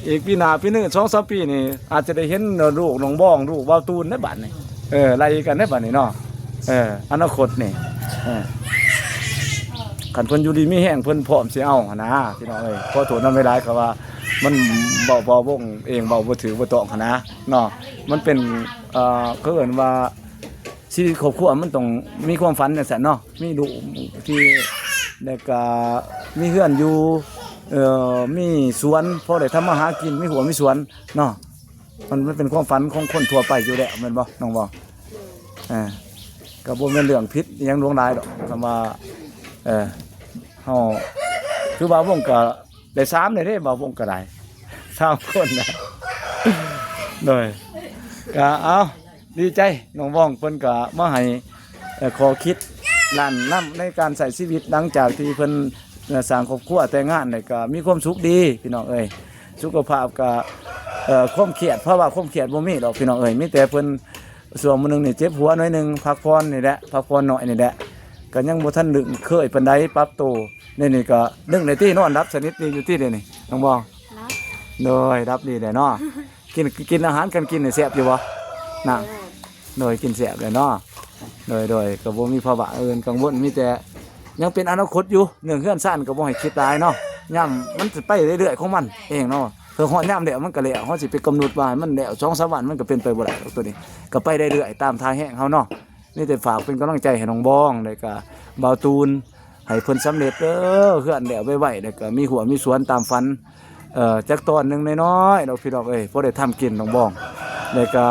ອີກປີໜ້າປີໜຶ່ງ ສອງສາມປີນີ້ ອາດຈະໄດ້ເຫັນລູກນ້ອງບອງ ລູກບ່າວຕູນໃນບາດນີ້ ເອີ ໄລ່ກັນໃນບາດນີ້ເນາະ ເອີ ອະນາຄົດນີ້ ເອີ ຄັນເພິ່ນຢູ່ດີມີແຮງ ເພິ່ນພ້ອມຊິເອົາຫັ້ນນະ ພີ່ນ້ອງເອີຍ. ຂໍໂທດນຳຫຼາຍໆ ເພາະວ່າມັນເວົ້າ ເວົ້າວົງເອງ ເວົ້າບໍ່ຖືກບໍ່ຕ້ອງຫັ້ນນະເນາະ ມັນເປັນ ເອີ ເຂົາເອີ້ນວ່າ ຊີວິດຄອບຄົວມັນຕ້ອງມີຄວາມຝັນຈັ່ງຊັ້ນເນາະ ມີລູກທີ່ ແລ້ວກະມີເຮືອນຢູ່ ເອີ ມີສວນພໍໄດ້ທຳມາຫາກິນ ມີຮົ້ວມີສວນເນາະ ມັນ ມັນເປັນຄວາມຝັນຂອງຄົນທົ່ວໄປຢູ່ແລ້ວ ແມ່ນບໍ່ນ້ອງບອງ? ເອີ ກໍບໍ່ແມ່ນເລື່ອງຜິດອີ່ຫຍັງຫຼວງຫຼາຍດອກ ຄຳວ່າ ເອີ ເຮົາ ຄືບ່າວວົງກໍໄດ້ສາມແລ້ວເດ້ ບ່າວວົງກໍໄດ້ສາມຄົນແລ້ວ ໂດຍ ກໍເອົາ ດີໃຈ ນ້ອງວອງເພິ່ນກໍມາໃຫ້ ເອີ ຂໍ້ຄິດນັ້ນນຳໃນການໃຊ້ຊີວິດ ຫຼັງຈາກທີ່ເພິ່ນ ເອີ ສ້າງຄອບຄົວແຕ່ງງານ ແລ້ວກໍມີຄວາມສຸກດີພີ່ນ້ອງເອີຍ. ສຸຂະພາບກໍ ເອີ ຄວາມຄຽດ ພາວະຄວາມຄຽດບໍ່ມີດອກພີ່ນ້ອງເອີຍ ມີແຕ່ເພິ່ນ ຊ່ວງມື້ໜຶ່ງນີ້ເຈັບຫົວໜ້ອຍໜຶ່ງ ພັກຜ່ອນນີ້ແຫຼະ ພັກຜ່ອນໜ້ອຍນີ້ແຫຼະ ກໍຍັງບໍ່ທັນລຶ້ງເຄີຍປານໃດ ປັບໂຕ. ນີ້ ນີ້ກໍດຶງໄດ້ຕິ ນອນຫຼັບສະໜິດດີຢູ່ຕິດຽວນີ້ ນ້ອງບອງ? ຫຼັບ ໂດຍ ຫຼັບດີແຫຼະເນາະ. ກິນ ກິນອາຫານການກິນນີ້ແຊບຢູ່ບໍ່? ນະ ເອີ ໂດຍ ກິນແຊບແຫຼະເນາະ. ໂດຍ ໂດຍ ກໍບໍ່ມີພາວະອື່ນກັງວົນ ມີແຕ່ຍັງເປັນອະນາຄົດຢູ່ ເລື່ອງເຮືອນຊານກໍບໍ່ໃຫ້ຄິດຫຼາຍເນາະ ຍາມມັນຊິໄປເລື້ອຍໆຂອງມັນເອງເນາະ. ເພື່ອຮອດຍາມແລ້ວມັນກໍແລ້ວ ເຮົາຊິໄປກຳນົດວ່າໃຫ້ມັນແລ້ວສອງສາມວັນ ມັນກໍເປັນໄປບໍ່ໄດ້ດອກ ໂຕນີ້ກໍໄປເລື້ອຍໆຕາມທ່າແຮງເຮົາເນາະ. ມີແຕ່ຝາກເປັນກຳລັງໃຈໃຫ້ນ້ອງບອງ ແລ້ວກໍບ່າວຕູນ ໃຫ້ເພິ່ນສຳເລັດເດີ ເຮືອນແລ້ວໄວໆ ແລ້ວກໍມີຮົ້ວມີສວນຕາມຝັນ ເອີ ຈັກຕອນໜຶ່ງນ້ອຍໆດອກພີ່ນ້ອງເອີຍ ພໍໄດ້ທຳກິນນ້ອງບອງ. ແລ້ວກໍ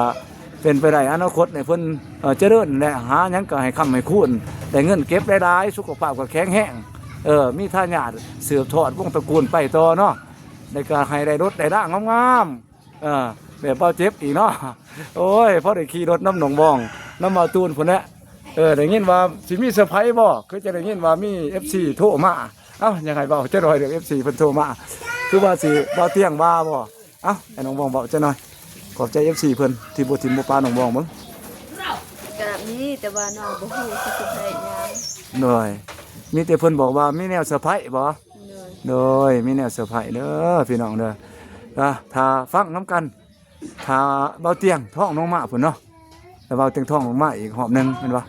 ເປັນໄປໄດ້ອະນາຄົດໃຫ້ເພິ່ນ ເອີ ຈະເລີນ ແລະ ຫາຫຍັງກໍໃຫ້ຄ້ຳໃຫ້ຄູນ ໄດ້ເງິນເກັບຫຼາຍໆ ສຸຂະພາບກໍແຂງແຮງ ເອີ ມີທາຍາດສືບທອດວົງຕະກູນໄປຕໍ່ເນາະ. ແລ້ວກໍໃຫ້ໄດ້ລົດໄດ້ລາງາມໆ ເອີ ແບບເບົາເຈັບອີກເນາະ. ໂອ້ຍ ພໍໄດ້ຂີ່ລົດນຳນ້ອງບອງ ນຳບ່າວຕູນພຸ້ນແຫຼະ. ເອີ ໄດ້ຍິນວ່າຊິມີເຊີໄພບໍ່? ຄືຈະໄດ້ຍິນວ່າມີເອັຟຊີໂທມາ. ເອົ້າ ຢາກໃຫ້ເວົ້າຈັກໜ້ອຍເລື່ອງເອັຟຊີເພິ່ນໂທມາ ຄືວ່າຊິ ບ່າວຕຽງວ່າບໍ່? ເອົ້າ ໃຫ້ນ້ອງບອງເວົ້າຈັກໜ້ອຍ. ຂອບໃຈເອັຟຊີເພິ່ນທີ່ບໍ່ຖິ້ມບໍ່ປະນ້ອງບອງເບິ່ງ. ກະມີ ແຕ່ວ່ານ້ອງບໍ່ຮູ້ຊິເຊີໄພຫຍັງ. ໂດຍ ມີແຕ່ເພິ່ນບອກວ່າມີແນວເຊີໄພບໍ່? ໂດຍ ໂດຍ ມີແນວເຊີໄພເດີພີ່ນ້ອງເດີ. ກະຖ້າຟັງນຳກັນ ຖ້າບ່າວຕຽງທ້ອງນ້ອງມາພຸ້ນເນາະ ແລ້ວບ່າວຕຽງທ້ອງນ້ອງມາອີກຮອບໜຶ່ງແມ່ນບໍ່?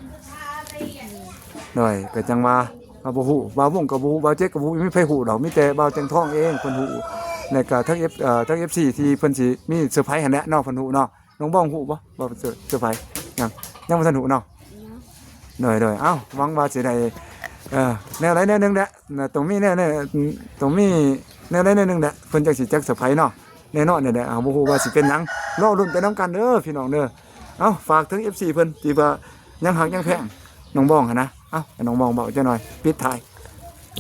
ໂດຍ ກໍຈັ່ງວ່າ ເຮົາບໍ່ຮູ້ ບ່າວວົງກໍບໍ່ຮູ້ ບ່າວເຈັກກໍບໍ່ຮູ້ ມີໃຜຮູ້ດອກ ມີແຕ່ບ່າວຕຽງທ້ອງເອງເພິ່ນຮູ້. ແລ້ວກໍທັງເອັຟ ເອີ ທັງເອັຟຊີທີ່ເພິ່ນຊິມີເຊີໄພຫັ້ນແຫຼະເນາະ ເພິ່ນຮູ້ເນາະ. ນ້ອງບອງຮູ້ບໍ່ວ່າເຊີ ເຊີໄພ? ຍັງ ຍັງບໍ່ທັນຮູ້ເນາະ. ໂດຍ ໂດຍ ເອົ້າ ຫວັງວ່າຊິໄດ້ ເອີ ແນວໃດແນວໜຶ່ງແຫຼະ ຕ້ອງມີແນວ ແນວ ຕ້ອງມີແນວໃດແນວໜຶ່ງແຫຼະ ເພິ່ນຈັ່ງຊິຈັກເຊີໄພເນາະ. ແນ່ນອນນີ້ແຫຼະ ເຮົາບໍ່ຮູ້ວ່າຊິເປັນຫຍັງ ລໍລຸ້ນໄປນຳກັນເດີພີ່ນ້ອງເດີ. ເອົ້າ ຝາກເຖິງເອັຟຊີເພິ່ນທີ່ວ່າຍັງຮັກຍັງແພງນ້ອງບອງຫັ້ນນະ. ເອົ້າ ໃຫ້ນ້ອງບອງເວົ້າຈັກໜ່ອຍ ປິດທ້າຍ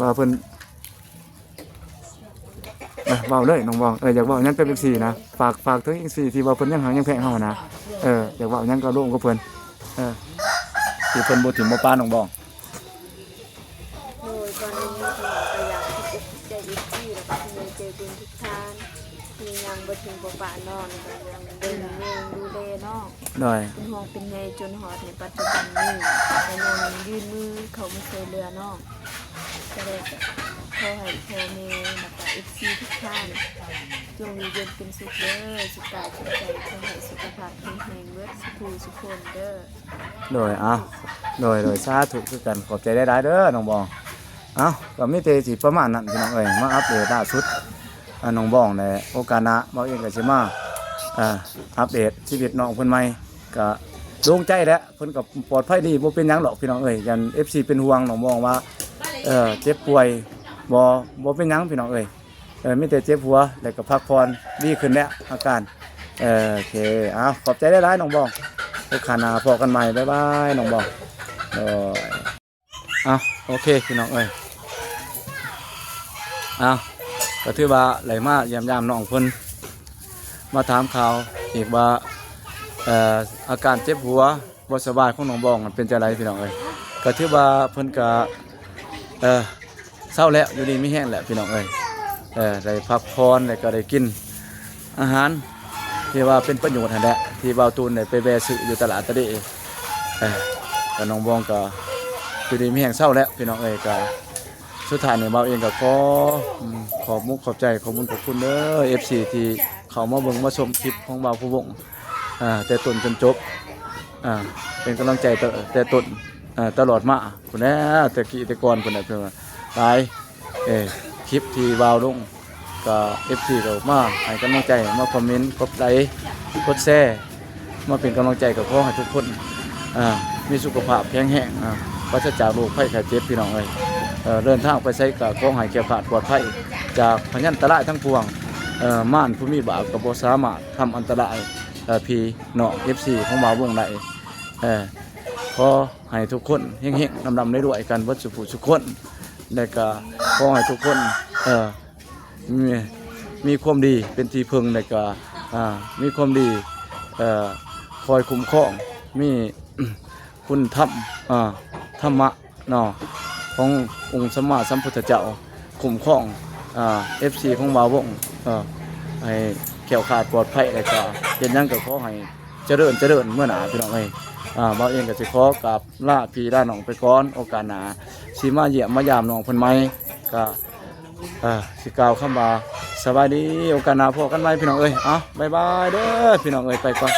ວ່າເພິ່ນ ເອີ ເວົ້າເລີຍນ້ອງບອງ ເອີ ຢາກເວົ້າຫຍັງກັບເອັຟຊີນະ ຝາກ ຝາກເຖິງເອັຟຊີທີ່ວ່າເພິ່ນຍັງຮັກຍັງແພງເຮົາຫັ້ນນະ. ເອີ ຢາກເວົ້າຫຍັງກໍລົມກັບເພິ່ນ ເອີ ທີ່ເພິ່ນບໍ່ຖິ້ມບໍ່ປະນ້ອງບອງ. ໂດຍ ກ່ອນອື່ນໝົດກໍຢາກຂອບອົກຂອບໃຈເອັຟຊີ ແລ້ວກໍຜູ້ໃຫຍ່ໃຈບຸນທຸກທ່ານ ທີ່ຍັງບໍ່ຖິ້ມບໍ່ປະນ້ອງ ແລ້ວກໍຍັງເບິ່ງແຍງດູແລນ້ອງ ໂດຍ ເປັນຫ່ວງເປັນໃຍຈົນຮອດໃນປັດຈຸບັນນີ້ ແລ້ວກໍຍັງຍື່ນມືເຂົ້າມາຊ່ວຍເຫຼືອນ້ອງ. ກໍໄດ້ຂໍໃຫ້ພໍ່ແມ່ ແລ້ວກໍເອັຟຊີທຸກທ່ານ ຈົ່ງຢູ່ເຢັນເປັນສຸກເດີ ສຸກກາຍສຸກໃຈ ຂໍໃຫ້ສຸຂະພາບແຂງແຮງເບິດສູ່ຜູ້ສູ່ຄົນເດີ. ໂດຍ ເອົ້າ ໂດຍ ໂດຍ ສາທຸຄືກັນ ຂອບໃຈຫຼາຍໆເດີນ້ອງບອງ. ເອົ້າ ກໍມີແຕ່ຊິປະມານນັ້ນພີ່ນ້ອງເອີຍ ມາອັບເດດລ່າສຸດ ອາ ນ້ອງບອງແຫຼະ. ໂອກາດໜ້າເຮົາເອງກໍຊິມາ ອາ ອັບເດດຊີວິດນ້ອງເພິ່ນໃໝ່ ກໍໂລ່ງໃຈແຫຼະ ເພິ່ນກໍປອດໄພດີ ບໍ່ເປັນຫຍັງດອກພີ່ນ້ອງເອີຍ. ຢ້ານເອັຟຊີເປັນຫ່ວງນ້ອງບອງວ່າ ເອີ ເຈັບປ່ວຍ ບໍ່ ບໍ່ເປັນຫຍັງພີ່ນ້ອງເອີຍ. ໂອ ມີແຕ່ເຈັບຫົວ ແລ້ວກໍພັກຜ່ອນ ດີຂຶ້ນແລ້ວອາການ. ເອີ ໂອເຄ ເອົາ ຂອບໃຈຫຼາຍໆ ນ້ອງບອງ. ໂອກາດໜ້າພໍ້ກັນໃໝ່. ບາຍບາຍ ນ້ອງບອງ. ໂດຍ ເອົາ ໂອເຄ ພີ່ນ້ອງເອີຍ. ເອົາ ກໍຖືວ່າໄດ້ມາຢ້ຽມຢາມນ້ອງເພິ່ນ ມາຖາມຂ່າວອີກວ່າ ເອີ ອາການເຈັບຫົວ ບໍ່ສະບາຍຂອງນ້ອງບອງນັ້ນເປັນຈັ່ງໃດ ພີ່ນ້ອງເອີຍ. ກໍຖືວ່າເພິ່ນກໍ ເອີ ເຊົາແລ້ວ ຢູ່ດີມີແຮງແລ້ວ ພີ່ນ້ອງເອີຍ. ເອີ ໄດ້ພັກຜ່ອນ ແລ້ວກໍໄດ້ກິນອາຫານທີ່ວ່າເປັນປະໂຫຍດຫັ້ນແຫຼະ ທີ່ບ່າວຕູນໄດ້ໄປແວ່ຊື້ຢູ່ຕະຫຼາດຕະເດ. ເອີ ກໍນ້ອງບອງກໍຢູ່ດີມີແຮງເຊົາແລ້ວ ພີ່ນ້ອງເອີຍ. ກໍສຸດທ້າຍນີ້ບ່າວເອງກໍຂໍ ອືມ ຂອບມຸກຂອບໃຈ ຂອບບຸນຂອບຄຸນເດີ ເອັຟຊີ ທີ່ເຂົ້າມາເບິ່ງມາຊົມຄລິບຂອງບ່າວພູວົງ ອ່າ ແຕ່ຕົ້ນຈົນຈົບ ອ່າ ເປັນກຳລັງໃຈແຕ່ ແຕ່ຕົ້ນ ອ່າ ຕະຫຼອດມາພຸ້ນແຫຼະ ແຕ່ກີ້ແຕ່ກ່ອນພຸ້ນແຫຼະ ເພິ່ນວ່າຫຼາຍ ເອີ ຄລິບທີ່ບ່າວລົງ ກໍ ເອັຟຊີ ກໍມາໃຫ້ກຳລັງໃຈ ມາຄອມເມັນ ກົດໄລ ກົດແຊ ມາເປັນກຳລັງໃຈ. ກໍຂໍໃຫ້ທຸກຄົນ ອ່າ ມີສຸຂະພາບແຂງແຮງ ອ່າ ປາສະຈາກໂລກໄພໄຂ້ເຈັບ ພີ່ນ້ອງເອີຍ. ເອີ ເດີນທາງໄປໃສກໍຂໍໃຫ້ແຄ້ວຄາດປອດໄພຈາກພະຍັນຕະລາຍທັງປວງ. ເອີ ມານຜູ້ມີບາບກໍບໍ່ສາມາດທຳອັນຕະລາຍ ເອີ ພີ່ນ້ອງ ເອັຟຊີ ຂອງບ່າວວົງໄດ້. ເອີ ຂໍໃຫ້ທຸກຄົນເຮັງໆ ລ່ຳໆ ລວຍໆ ກັນເບິດສູ່ຜູ້ສູ່ຄົນ ແລະກໍຂໍໃຫ້ທຸກຄົນ ເອີ ມີ ມີຄວາມດີເປັນທີ່ເພິ່ງ ແລະກໍ ອ່າ ມີຄວາມດີ ເອີ ຄອຍຄຸ້ມຄອງ ມີຄຸນທຳ ອ່າ ທຳມະ ເນາະ ຂອງອົງສຳມາສຳພຸດທະເຈົ້າ ຄຸ້ມຄອງ ອ່າ ເອັຟຊີ ຂອງບ່າວວົງ ເອີ ໃຫ້ແຄ້ວຄາດປອດໄພ ແລ້ວກໍເຮັດຫຍັງກໍຂໍໃຫ້ຈະເລີນ ຈະເລີນເມືອໜ້າ ພີ່ນ້ອງເອີຍ. ອ່າ ບ່າວເອງກໍຊິຂໍກາບລາພີ່ລານ້ອງໄປກ່ອນ ໂອກາດໜ້າຊິມາຢ້ຽມມາຢາມນ້ອງເພິ່ນໃໝ່. ກໍ ອ່າ ຊິກ່າວຄຳວ່າສະບາຍດີ ໂອກາດໜ້າພໍ້ກັນໃໝ່ ພີ່ນ້ອງເອີຍ. ເອົາ ບາຍບາຍເດີ ພີ່ນ້ອງເອີຍ ໄປກ່ອນ.